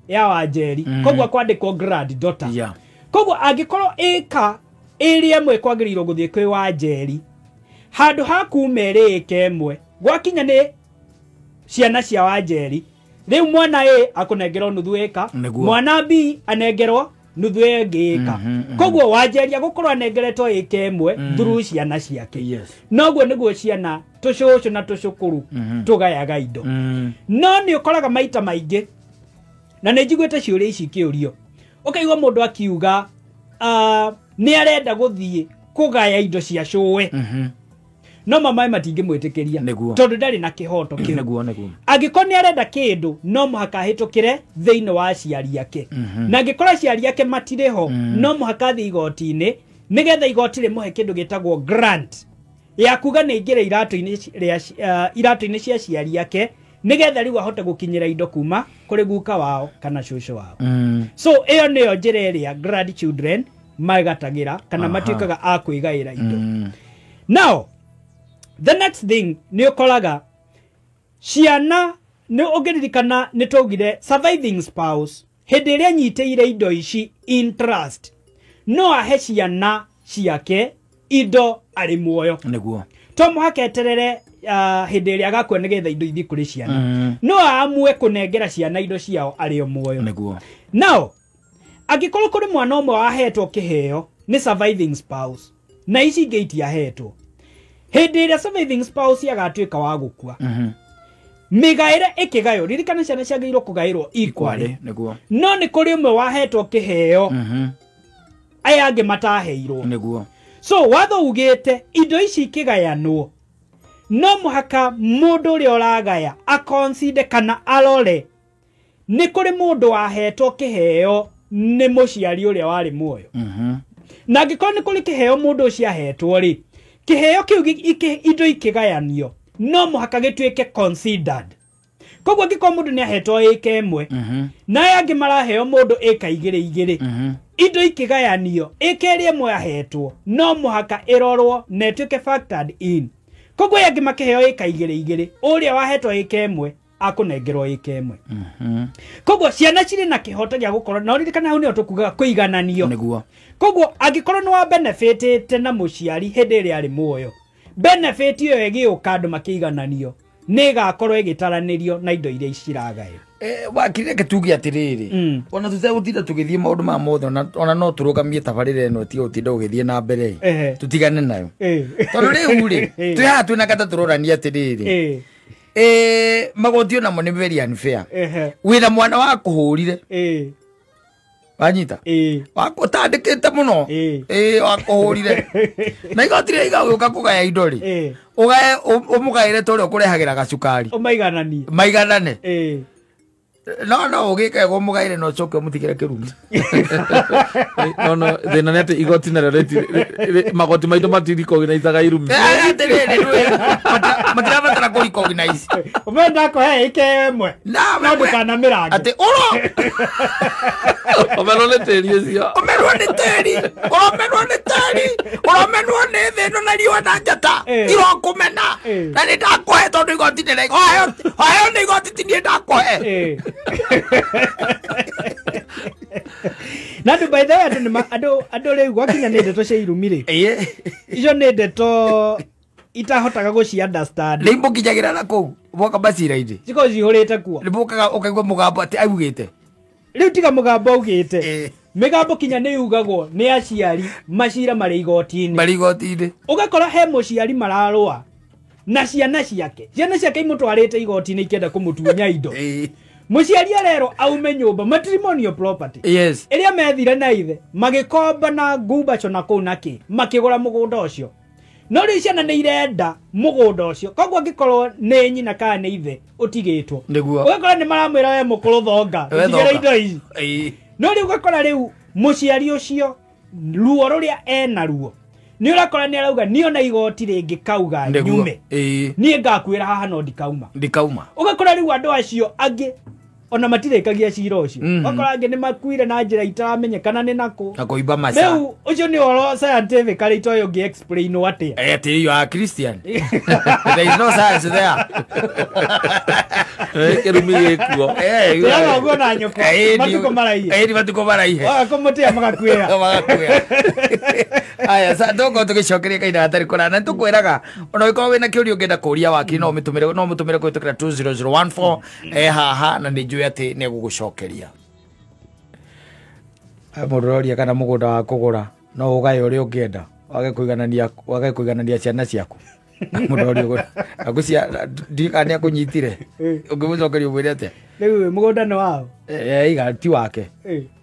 S3: ya Wanjeri, koguo akwandĩkwo granddaughter. Koguo angĩkorwo ĩka ĩrĩa ĩmwe kwagĩrĩirwo gũthiĩ kwĩ Wanjeri, handũ ha kuma ĩrĩ ĩka ĩmwe gwakinya nĩ ciana cia Wanjeri, rĩu mwana A akũnengerwo nuthu ĩka, mwana B anengerwo nuthu ĩngĩ ĩka. Koguo Wanjeri agũkorwo anengeretwo ĩka ĩmwe through ciana ciake. Noguo nĩguo ciana tũcũcũ na tũcũkũrũ tũgayaga indo. No nĩ ũkoraga maita maingĩ, na nĩ njiguĩte ciũria ici ikĩũrio, ũkaigua mũndũ akiuga nĩ arenda gũthiĩ kũgaya indo cia cũwe, no mamae matingĩmwĩtĩkĩria tondũ ndarĩ na kĩhoto kĩu. Angĩkorwo nĩ arenda kĩndũ no mũhaka ahĩtũkĩre thĩinĩ wa aciari ake, na angĩkorwo aciari ake matirĩ ho no mũhaka athiĩ igoti-inĩ nĩgetha igoti rĩmũhe kĩndũ gĩtagwo grant ya kuga nĩ aingĩre iratũ-inĩ cia aciari ake nĩgetha rĩu ahote gũkinyĩra indo kuma kũrĩ guka wao kana cũcũ wao. So ĩyo nĩyo njĩra ĩrĩa grandchildren magatagĩra kana matuĩkaga a kwĩgaĩra indo. Now the next thing nĩ ũkoraga ciana, nĩ ũngĩririkana nĩ twaugire surviving spouse hĩndĩ ĩrĩa anyitĩire indo ici in trust no ahe ciana ciake indo arĩ muoyo.
S2: Nĩguo.
S3: To mũhaka eterere hĩndĩ ĩrĩa agakua nĩgetha indo ithiĩ kũrĩ ciana. No aamue kũnengera ciana indo ciao arĩ o muoyo.
S2: Nĩguo.
S3: Now angĩkorwo kũrĩ mwana ũmwe wahetwo kĩheo nĩ surviving spouse na ici ingĩ itiahetwo, hĩndĩ ĩrĩa surviving spouse agatuĩka wa gũkua, mĩgaĩre ĩkĩgaywo, ririkana ciana ciagĩrĩirwo kũgaĩrwo equally.
S2: Nĩguo.
S3: No nĩ kũrĩ ũmwe wahetwo kĩheo aya angĩ mataheirwo.
S2: Nĩguo.
S3: So watho ugĩte indo ici ikĩgayanwo no mũhaka mũndũ ũrĩa ũragaya akonside kana arore nĩ kũrĩ mũndũ wahetwo kĩheo nĩ mũciari ũrĩa warĩ muoyo. Na angĩkorwo nĩ kũrĩ kĩheo mũndũ ũcio ahetwo rĩ, kĩheo kĩu indo ikĩgayanio no mũhaka gĩtuĩke considered. Koguo angĩkorwo mũndũ nĩ ahetwo ĩka ĩmwe na aya angĩ maraheo mũndũ ĩka igĩrĩ igĩrĩ, indo ikĩgayanio ĩka ĩrĩa ĩmwe ahetwo no mũhaka ĩrorwo na ĩtuĩke factored in. Koguo aya angĩ makĩheo ĩka igĩrĩ igĩrĩ, ũrĩa wahetwo ĩka ĩmwe akũnengerwo ĩka ĩmwe. Koguo ciana cirĩ na kĩhoto gĩa gũkorwo na ũririkana hau nĩho tũkugaga kũigananio.
S2: Nĩguo.
S3: Koguo angĩkorwo nĩ wa benefitĩte na mũciari hĩndĩ ĩrĩa arĩ muoyo, benefit ĩyo ĩgĩũka andũ makĩigananio nĩ ĩgakorwo ĩgĩtaranĩrio na indo iria ciragayo.
S2: Wakiri reke tuge atĩrĩrĩ, ona tũtegũtinda tũgĩthiĩ maũndũ maya mothe, ona no tũrũgamie tabarĩra ĩno tiga gũtinda ũgĩthiĩ na mbere, tũtigane nayo. Tondũ rĩu rĩ, twĩ haha twĩna kata tũrorania atĩrĩrĩ, magoti onamo nĩ very unfair. Wĩna mwana wakũhũrire, wanyita wakũtandĩkĩte mũno, wakũhũrire na igoti rĩrĩa igagũka kũgaya indo rĩ, ũgaye ũmũgaĩre ta ũrĩa ũkũrehagĩra gacukari,
S3: ũmaigananie
S2: maiganane. No no ũgĩke ũguo mũgaĩre na ũcoke ũmũtigĩre kĩrumi.
S1: No no thĩna nĩ atĩ igoti narĩo magoti maitũ matirikognaicaga irumi.
S2: Atĩrĩrĩ, matirabatara kũrecognize.
S3: Ũmwe ndakũhe ĩka ĩmwe no ndũkanamĩrange.
S2: Atĩ ũro
S1: ũmenwo nĩ tĩri ũcio,
S2: ũmenwo nĩ tĩri, ũromenwo nĩ tĩri, ũromenwo nĩ thĩ ĩno na riũa na njata irokũmena, na nĩ ndakũhe tondũ igoti nĩ waheo nĩ igoti ti niĩ ndakũhe.
S3: Na andũ by the way, andũ rĩu gwakinya nĩ ndeto cia irumi rĩ, icio nĩ ndeto itahotaga gũci understand.
S2: Nĩ imũkinyagĩra na kũu mwoka macira-inĩ,
S3: cikorwo cihũrĩte kuo,
S2: nĩ mũkaga ũkaigua mũgambo atĩ augĩte.
S3: Rĩu tiga mũgambo augĩte, mĩgambo kinya nĩ yugagwo nĩ aciari macira marĩ igoti-inĩ,
S2: marĩ igoti-inĩ.
S3: Ũgakora he mũciari mararũa na ciana ciake, ciana ciake imũtwarĩte igoti-inĩ ikĩenda kũmũtunya indo. Mũciari arerwo aume nyũmba matrimonial property.
S2: Yes.
S3: Ĩrĩa methire na ithe magĩkomba na ngumbaco na kũu nakĩ makĩgũra mũgũnda ũcio. No rĩu ciana nĩ irenda mũgũnda ũcio, koguo angĩkorwo nĩ nyina kana nĩ ithe ũtigĩtwo,
S2: Nĩguo.
S3: ũgakora nĩ maramwĩra we mũkũrũ thonga,
S2: We
S3: ũtigĩre
S2: thonga.
S3: indo ici.
S2: Ĩĩ.
S3: No rĩu ũgakora rĩu mũciari ũcio ruo rũrĩa ena ruo nĩ ũrakora nĩ arauga niĩ ona igoti rĩngĩ kauga
S2: Nĩguo.
S3: nyume,
S2: Ĩĩ.
S3: niĩ ngakuĩra haha no ndikauma.
S2: Ndikauma.
S3: Ũgakora rĩu andũ acio angĩ ona matirĩkagia cira ũcio. Ũgakora angĩ nĩ makuire na njĩra itaramenyekana nĩ nakũ.
S2: Na kũimba maca.
S3: Rĩu ũcio nĩ ũhoro scientifically toyũ ũngĩ explain atĩa.
S2: Atĩ you are Christian. There is no science there.
S1: Kĩrumi gĩkuo.
S3: Tĩaga ũguo na nyũkwa, matukũ maraihe.
S2: Ĩĩ, matukũ maraihe.
S3: Waga kũmũtĩa magakuĩra.
S2: Magakuĩra. Aya, sa tũkorwo tũgĩcokeria kahinda gatarĩ kũraya na nĩtũkwĩraga ona ũngĩkorwo wĩna kĩũria ũngĩenda kũria wakiri no ũmĩtũmĩre, no ũmũtũmĩre kũhĩtũkĩra 20014 haha na nĩ njũĩ atĩ nĩ egũgũcokeria. Mũndũ ũroria kana mũgũnda wa kũgũra no ũgae ũrĩa ũngĩenda wage kũiganania, wage kũiganania ciana ciaku. Mũndũ ũroria ũguo. Ndiũĩ kana nĩ akũnyitire. Ũngĩmũcokeria ũmwĩre atĩa?
S3: Rĩu mũgũnda nĩ wao?
S2: Iga ti wake.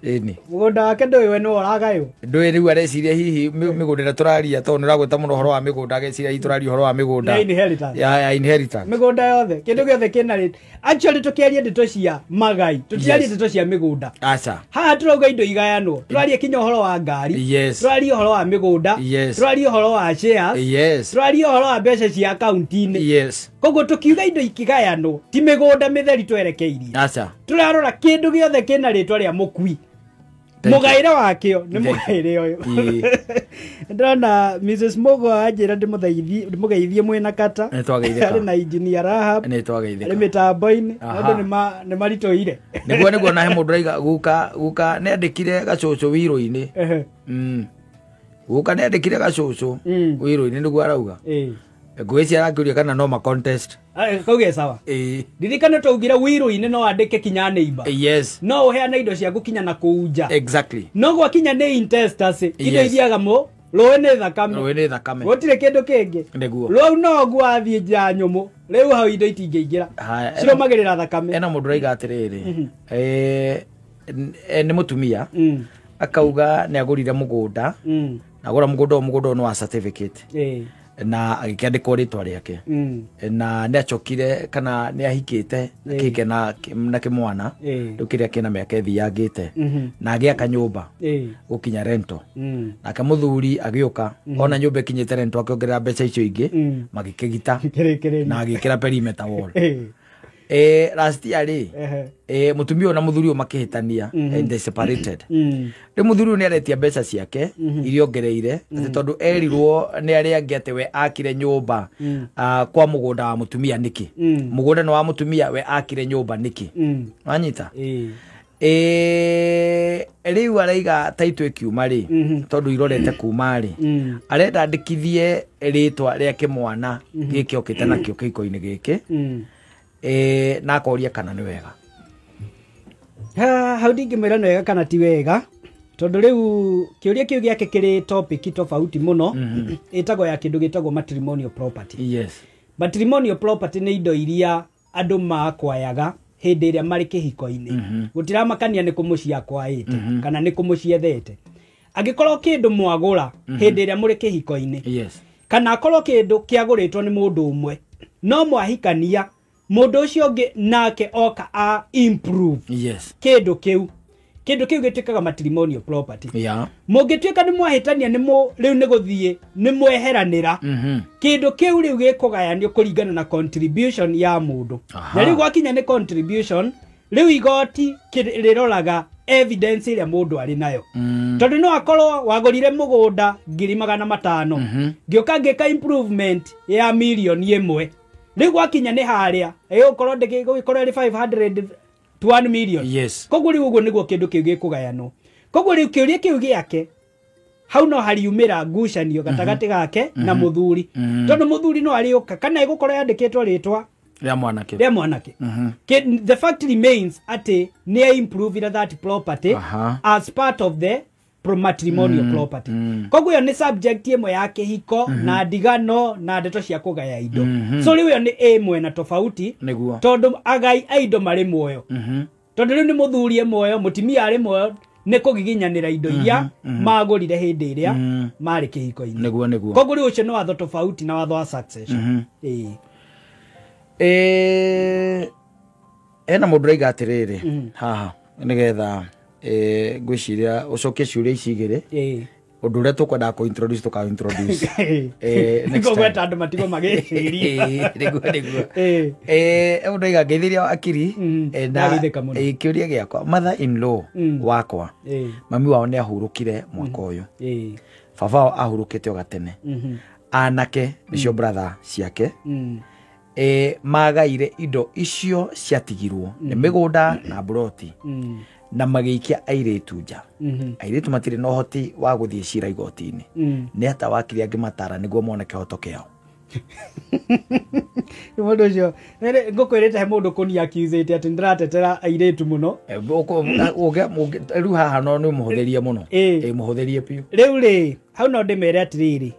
S2: Ĩni.
S3: Mũgũnda wake ndũĩ we nĩwe ũragaywo.
S2: Ndũĩ rĩu areciria hihi mĩgũnda ĩrĩa tũraria, tondũ nĩ ũragweta mũno ũhoro wa mĩgũnda, ageciria hihi tũraria ũhoro wa mĩgũnda.
S3: Ya inheritance.
S2: Ya inheritance.
S3: Mĩgũnda yothe, kĩndũ gĩothe kĩna rĩtwa. Actually tũkĩaria ndeto cia magai, tũtiaria
S2: Yes.
S3: ndeto cia mĩgũnda.
S2: Aca.
S3: Haha tũrauga indo igayanwo, tũraria kinya ũhoro wa ngari,
S2: Yes.
S3: tũraria ũhoro wa mĩgũnda,
S2: Yes.
S3: tũraria ũhoro wa shares,
S2: Yes.
S3: tũraria ũhoro wa mbeca cia akaunti-inĩ.
S2: Yes.
S3: Koguo tũkiuga indo ikigayanwo, ti mĩgũnda mĩtheri twerekeirie.
S2: Aca.
S3: Tũrarora kĩndũ gĩothe kĩna rĩtwa rĩa mũkui.
S2: Thank you.
S3: Mũgaĩre wakĩo nĩ
S2: Thank you.
S3: mũgaĩre ũyũ.
S2: Ĩĩ.
S3: Ndĩrona Mrs. Mugo anjĩra ndĩmũgeithie mwĩna kata.
S2: Nĩ twageithĩka.
S3: Arĩ na engineer Rahab.
S2: Nĩ twageithĩka.
S3: Arĩ mĩtambo-inĩ.
S2: Aha.
S3: Andũ nĩ maritũhire.
S2: Nĩguo na he mũndũ ũraiga guka nĩ andĩkire gacũcũ wiro-inĩ.
S3: Ehe.
S2: Guka nĩ andĩkire gacũcũ wiro-inĩ nĩguo arauga.
S3: Ĩĩ.
S2: Ngwĩciria arakĩũria kana no ma contest.
S3: Kauge sawa.
S2: Ĩĩ.
S3: Ririkana twaugire wiro-inĩ no andĩke kinya neighbor.
S2: Yes.
S3: No ũheane indo ciaku kinya na kũu nja.
S2: Exactly.
S3: No gwakinya nĩ intestacy, indo
S2: Yes.
S3: ithiaga mũ rũĩ nĩ thakame.
S2: Rũĩ nĩ thakame.
S3: Gũtirĩ kĩndũ kĩngĩ.
S2: Nĩguo.
S3: Rũu no ũguo wathiĩ nja nyũmũ, rĩu hau indo itingĩingĩra.
S2: Haya,
S3: Cirũmagĩrĩra thakame.
S2: Ena mũndũ ũraiga atĩrĩrĩ, nĩ mũtumia, akauga nĩ agũrire mũgũnda, na agũra mũgũnda ũyũ, mũgũnda ũyũ nĩ wa certificate. Na agĩkĩandĩkwo rĩtwa rĩake. Na nĩ acokire kana nĩ ahikĩte, akĩhike na kĩmwana, rĩu kĩrĩa kĩna mĩaka ĩthiangĩte. Na agĩaka nyũmba, gũkinya rento. Nake mũthuri agĩũka, ona nyũmba ĩkinyĩte rento akĩongerera mbeca icio ingĩ, magĩkĩgita,
S3: Kĩrĩkĩrĩria.
S2: na agĩkĩra perimeter wall. Last year rĩ, mũtumia ũyũ na mũthuri ũyũ makĩhĩtania, and they separated. Rĩu mũthuri ũyũ nĩ aretia mbeca ciake iria ongereire, atĩ tondũ erirwo nĩ arĩa angĩ atĩ we akire nyũmba, kwa mũgũnda wa mũtumia nĩkĩ? Mũgũnda nĩ wa mũtumia, we akire nyũmba nĩkĩ? Wanyita? Rĩu araiga taitũ ĩkiuma rĩ, tondũ irorete kuma rĩ, arenda andĩkithie rĩtwa rĩa kĩmwana gĩkĩ okĩte nakĩo kĩhiko-inĩ gĩkĩ. Na akoria kana nĩ wega.
S3: Hau ndingĩmwĩra nĩ wega kana ti wega, tondũ rĩu kĩũria kĩu gĩake kĩrĩ topic tofauti mũno. Ĩtagwo ya kĩndũ gĩtagwo matrimonial property.
S2: Yes.
S3: Matrimonial property nĩ indo iria andũ makwayaga hĩndĩ ĩrĩa marĩ kĩhiko-inĩ. Gũtiramakania nĩ kũ mũciĩ akwaĩte, kana nĩ kũ mũciĩ ethete. Angĩkorwo kĩndũ mwagũra hĩndĩ ĩrĩa mũrĩ kĩhiko-inĩ,
S2: Yes.
S3: kana akorwo kĩndũ kĩagũrĩtwo nĩ mũndũ ũmwe, no mwahikania mũndũ ũcio ũngĩ nake oka a improve
S2: Yes.
S3: kĩndũ kĩu. Kĩndũ kĩu gĩtuĩkaga matrimonial property.
S2: Yeah.
S3: Mũngĩtuĩka nĩ mwahĩtania, rĩu nĩ gũthiĩ, nĩ mweheranĩra. Kĩndũ kĩu rĩu gĩkũgayanio kũringana na contribution ya mũndũ. Na rĩu gwakinya nĩ contribution, rĩu igoti rĩroraga evidence ĩrĩa mũndũ arĩ nayo. Tondũ no akorwo wagũrire mũgũnda ngiri magana matano, ngĩũka ngĩka improvement ya mirioni ĩmwe. Rĩu gwakinya nĩ harĩa, ĩgũkorwo ndĩgĩkorwo ĩrĩ 500 to 1 million.
S2: Yes.
S3: Koguo rĩu ũguo nĩguo kĩndũ kĩu gĩkũgayanwo. Koguo rĩu kĩũria kĩu gĩake, hau no hariumĩra ngucanio gatagatĩ gake na mũthuri. Tondũ mũthuri no arĩũka, kana ĩgũkorwo yandĩkĩtwo rĩtwa
S2: Rĩa mwanake.
S3: Rĩa mwanake. The fact remains atĩ nĩ improve that property as part of the matrimonial property. Koguo ĩyo nĩ subject ĩmwe ya kĩhiko na ndigano na ndeto cia kũgaya indo. So rĩu ĩyo nĩ ĩmwe na tofauti tondũ agai a indo marĩ muoyo. Tondũ rĩu nĩ mũthuri e muoyo, mũtumia arĩ muoyo, nĩ kũgiginyanĩra indo iria magũrire hĩndĩ ĩrĩa marĩ kĩhiko-inĩ.
S2: Nĩguo.
S3: Koguo rĩu ũcio nĩ watho tofauti na watho wa succession.
S2: Ena mũndũ raiga atĩrĩrĩ haha nĩgetha ngwĩciria ũcokie ciũria ici igĩrĩ ũndũ ũrĩa tũkwendaga kũ introduce tũka introduce next time.
S3: Ngũgweta andũ matigwo magĩciria.
S2: Nĩguo. Mũndũ aiga ngeithĩria akiri na kĩũria gĩakwa mother in law wakwa mami wao nĩ ahurũkire mwaka ũyũ, baba wao ahurũkĩte o gatene, anake nĩcio brother ciake magaire indo icio ciatigirwo nĩ mĩgũnda na mburoti na magĩikia airĩtu nja. Airĩtu matirĩ na ũhoti wa gũthiĩ cira igoti-inĩ. Nĩ ata wakiri angĩmatara nĩguo mone kĩhoto kĩao?
S3: Mũndũ ũcio ngũkwĩrĩte he mũndũ kũni accusate atĩ ndĩratetera airĩtu mũno.
S2: Rĩu haha no nĩ mũhũthĩrie mũno. Mũhũthĩrie biũ.
S3: Rĩu rĩ hau no ndĩmere atĩrĩrĩ,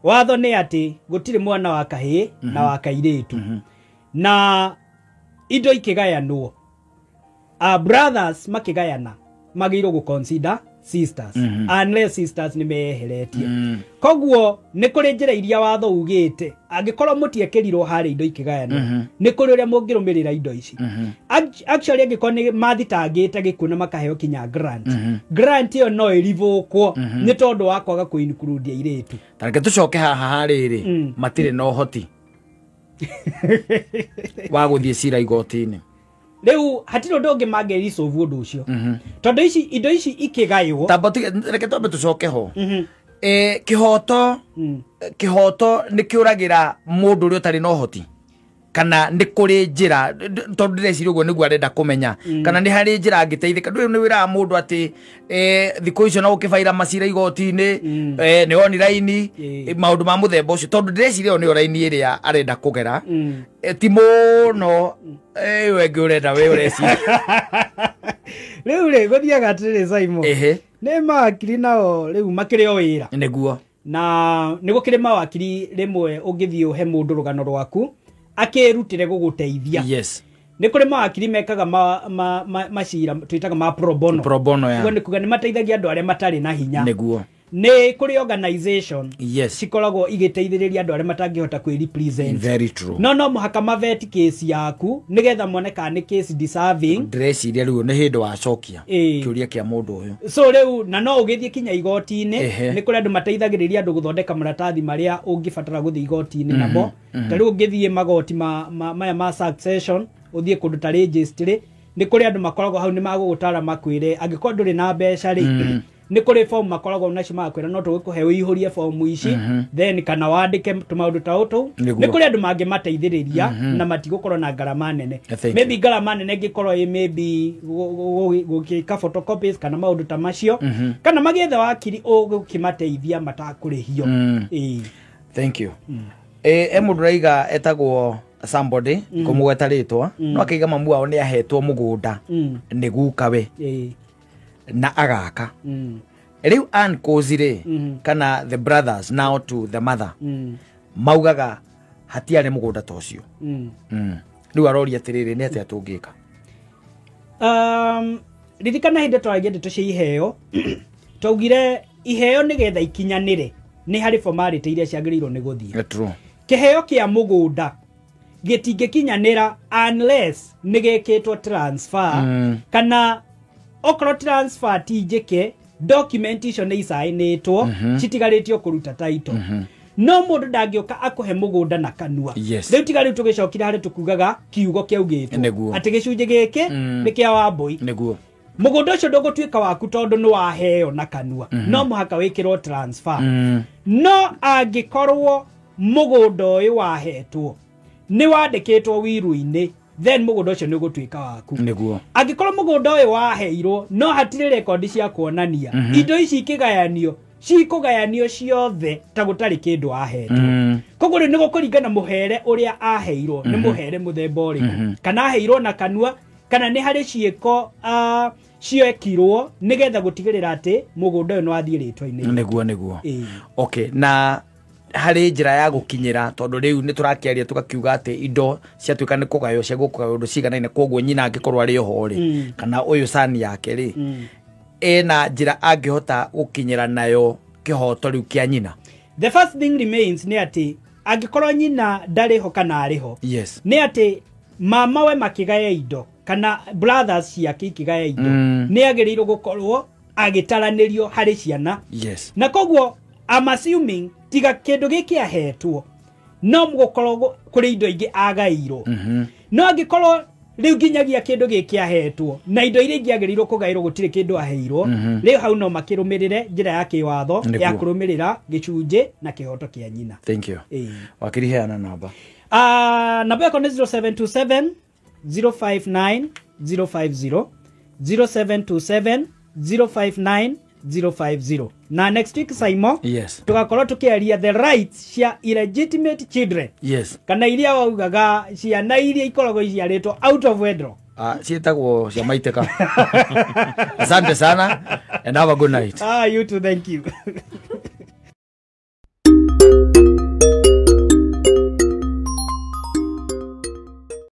S3: watho nĩ atĩ gũtirĩ mwana wa kahĩĩ na wa kairĩtu na indo ikĩgayanwo, brothers makĩgayana magĩrĩirwo gũ consider sisters unless sisters nĩ meyeheretie. Koguo nĩ kũrĩ njĩra iria watho ugĩte angĩkorwo mũtiekĩrirwo harĩ indo ikĩgayanwo nĩ kũrĩ ũrĩa mũngĩrũmĩrĩra indo ici. Actually angĩkorwo nĩ mathitangĩte gĩkuũ na makaheo kinya grant, grant ĩyo no ĩrivũkwo nĩ tondũ wa kwaga kũ include airĩtu.
S2: Ta reke tũcoke haha harĩrĩ matirĩ na ũhoti wa gũthiĩ cira igoti-inĩ.
S3: Rĩu hatirĩ ũndũ ũngĩ mangĩresolve ũndũ ũcio tondũ ici indo ici ikĩgaywo.
S2: Tamba reke twambe tũcoke ho. Kĩhoto kĩhoto nĩ kĩũragĩra mũndũ ũrĩa ũtarĩ na ũhoti kana nĩ kũrĩ njĩra, tondũ ndĩreciria ũguo nĩguo arenda kũmenya, kana nĩ harĩ njĩra angĩteithĩka. Ndũĩ nĩ wĩraga mũndũ atĩ thikũ icio no ũkĩbaira macira igoti-inĩ, nĩ oni raini, maũndũ ma mũthemba ũcio, tondũ ndĩreciria ĩyo nĩyo raini ĩrĩa arenda kũgera. Ti mũno ĩyo ĩngĩ ũrenda we ũreciria.
S3: Rĩu rĩ gũthiaga atĩrĩrĩ Simon, nĩ mawakiri nao rĩu makĩrĩ o wĩra.
S2: Nĩguo.
S3: Na nĩ gũkĩrĩ mawakiri rĩmwe ũngĩthiĩ ũhe mũndũ rũgano rwaku akĩrutĩre gũgũteithia.
S2: Yes.
S3: Nĩ kũrĩ mawakiri mekaga macira twĩtaga ma pro bono.
S2: Pro bono ya.
S3: Ũguo nĩ kuga nĩ mateithagia andũ arĩa matarĩ na hinya.
S2: Nĩguo.
S3: Nĩ kũrĩ organization
S2: yes
S3: cikoragwo igĩteithĩrĩria andũ arĩa matangĩhota kwĩ represent.
S2: Very true.
S3: No no mũhaka maveti case yaku nĩgetha mone kana nĩ case deserving.
S2: Ndĩreciria rĩu nĩ hĩndĩ wacokia kĩũria kĩa mũndũ ũyũ.
S3: So rĩu na no ũgĩthiĩ kinya igoti-inĩ, nĩ kũrĩ andũ mateithagĩrĩria andũ gũthondeka maratathi marĩa ũngĩbatara gũthiĩ igoti-inĩ namo. Ta rĩu ũngĩthiĩ magoti maya ma succession, ũthiĩ kũndũ ta registry, nĩ kũrĩ andũ makoragwo hau nĩ magũgũtara makwĩre angĩkorwo ndũrĩ na mbeca rĩ, nĩ kũrĩ form makoragwo nacio magakwĩra no tũgũkũhe ũihũrie form ici then kana wandĩke tũmaũndũ ta ũtũ. Nĩ kũrĩ andũ mangĩmateithĩrĩria na matigũkorwo na ngarama nene. Maybe ngarama nene ĩngĩkorwo ĩ maybe gũgĩka photocopies kana maũndũ ta macio, kana magĩethe wakiri ũgũkĩmateithia matakũrĩhio.
S2: Thank you. Mũndũ raiga etagwo somebody kũmũgweta rĩtwa no akĩiga mamu wao nĩ ahetwo mũgũnda nĩ gukawe na agaka. Rĩu uncles rĩ kana the brothers now to the mother maugaga hatiarĩ mũgũnda ta ũcio. Rĩu aroria atĩrĩrĩ, nĩ atĩa tũngĩka?
S3: Ririkana hĩndĩ twaragia ndeto cia iheo, twaugire iheo nĩgetha ikinyanĩre nĩ harĩ formality iria ciagĩrĩirwo nĩ gũthiĩ.
S2: True.
S3: Kĩheo kĩa mũgũnda gĩtingĩkinyanĩra unless nĩ gĩkĩtwo transfer, kana okorwo transfer ti njĩke, document icio nĩ icainĩtwo, citigarĩtio kũruta title. No mũndũ ndangĩũka akũhe mũgũnda na kanua. Rĩu tiga rĩu tũgĩcokire harĩa tũkugaga kiugo kĩaugĩtwo atĩ gĩcunjĩ gĩkĩ nĩ kĩa Wambũi.
S2: Nĩguo.
S3: Mũgũnda ũcio ndũgũtuĩka waku tondũ nĩ waheo na kanua, no mũhaka wĩkĩrwo transfer. No angĩkorwo mũgũnda ũyũ wahetwo nĩ wandĩkĩtwo wiru-inĩ, then mũgũnda ũcio nĩ ũgũtuĩka waku.
S2: Nĩguo.
S3: Angĩkorwo mũgũnda ũyũ waheirwo no hatirĩ rekondi cia kuonania, indo ici ikĩgayanio cikũgayanio ciothe ta gũtarĩ kĩndũ ahetwo. Koguo rĩu nĩ gũkũringana mũhere ũrĩa aheirwo nĩ mũhere mũthemba ũrĩkũ, kana aheirwo na kanua Kana nĩ harĩ ciĩko ciekirwo nĩgetha gũtigĩrĩra atĩ mũgũnda ũyũ nĩ wathiĩ rĩtwa-inĩ.
S2: Nĩguo.
S3: Ĩĩ.
S2: Okay, na harĩ njĩra ya gũkinyĩra, tondũ rĩu nĩ tũrakĩaria tũgakiuga atĩ indo ciatuĩka nĩ kũgaywo, cia gũkũgaywo ũndũ ciganaine, koguo nyina angĩkorwo arĩ oho rĩ, kana ũyũ cani yake rĩ, ena njĩra angĩhota gũkinyĩra nayo kĩhoto rĩu kĩa nyina?
S3: The first thing remains nĩ atĩ angĩkorwo nyina ndarĩ ho kana arĩ ho,
S2: Yes.
S3: nĩ atĩ mama we makĩgaya indo kana brothers ciake ikĩgaya indo, nĩ agĩrĩirwo gũkorwo agĩtaranĩrio harĩ ciana.
S2: Yes.
S3: Na koguo I'm assuming tiga kĩndũ gĩkĩ ahetwo no gũkorwo kũrĩ indo ingĩ agairwo. No angĩkorwo rĩu nginyagia kĩndũ gĩkĩ ahetwo na indo iria ingĩ agĩrĩirwo kũgaĩrwo gũtirĩ kĩndũ aheirwo, rĩu hau no makĩrũmĩrĩre njĩra ya kĩwatho ya kũrũmĩrĩra gĩcunjĩ na kĩhoto kĩa nyina.
S2: Thank you. Wakiri, heana namba.
S3: Namba yakwa nĩ 0727 059 050, 0727 059 050. Na next week, Saimo,
S2: Yes.
S3: tugakorwo tukiaria the rights cia illegitimate children.
S2: Yes.
S3: Kana iria waugaga ciana iria ikoragwo iciarĩtwo out of wedlock.
S2: Ciĩtagwo cia maitĩka. Asante sana and have a good night.
S3: You too, thank you.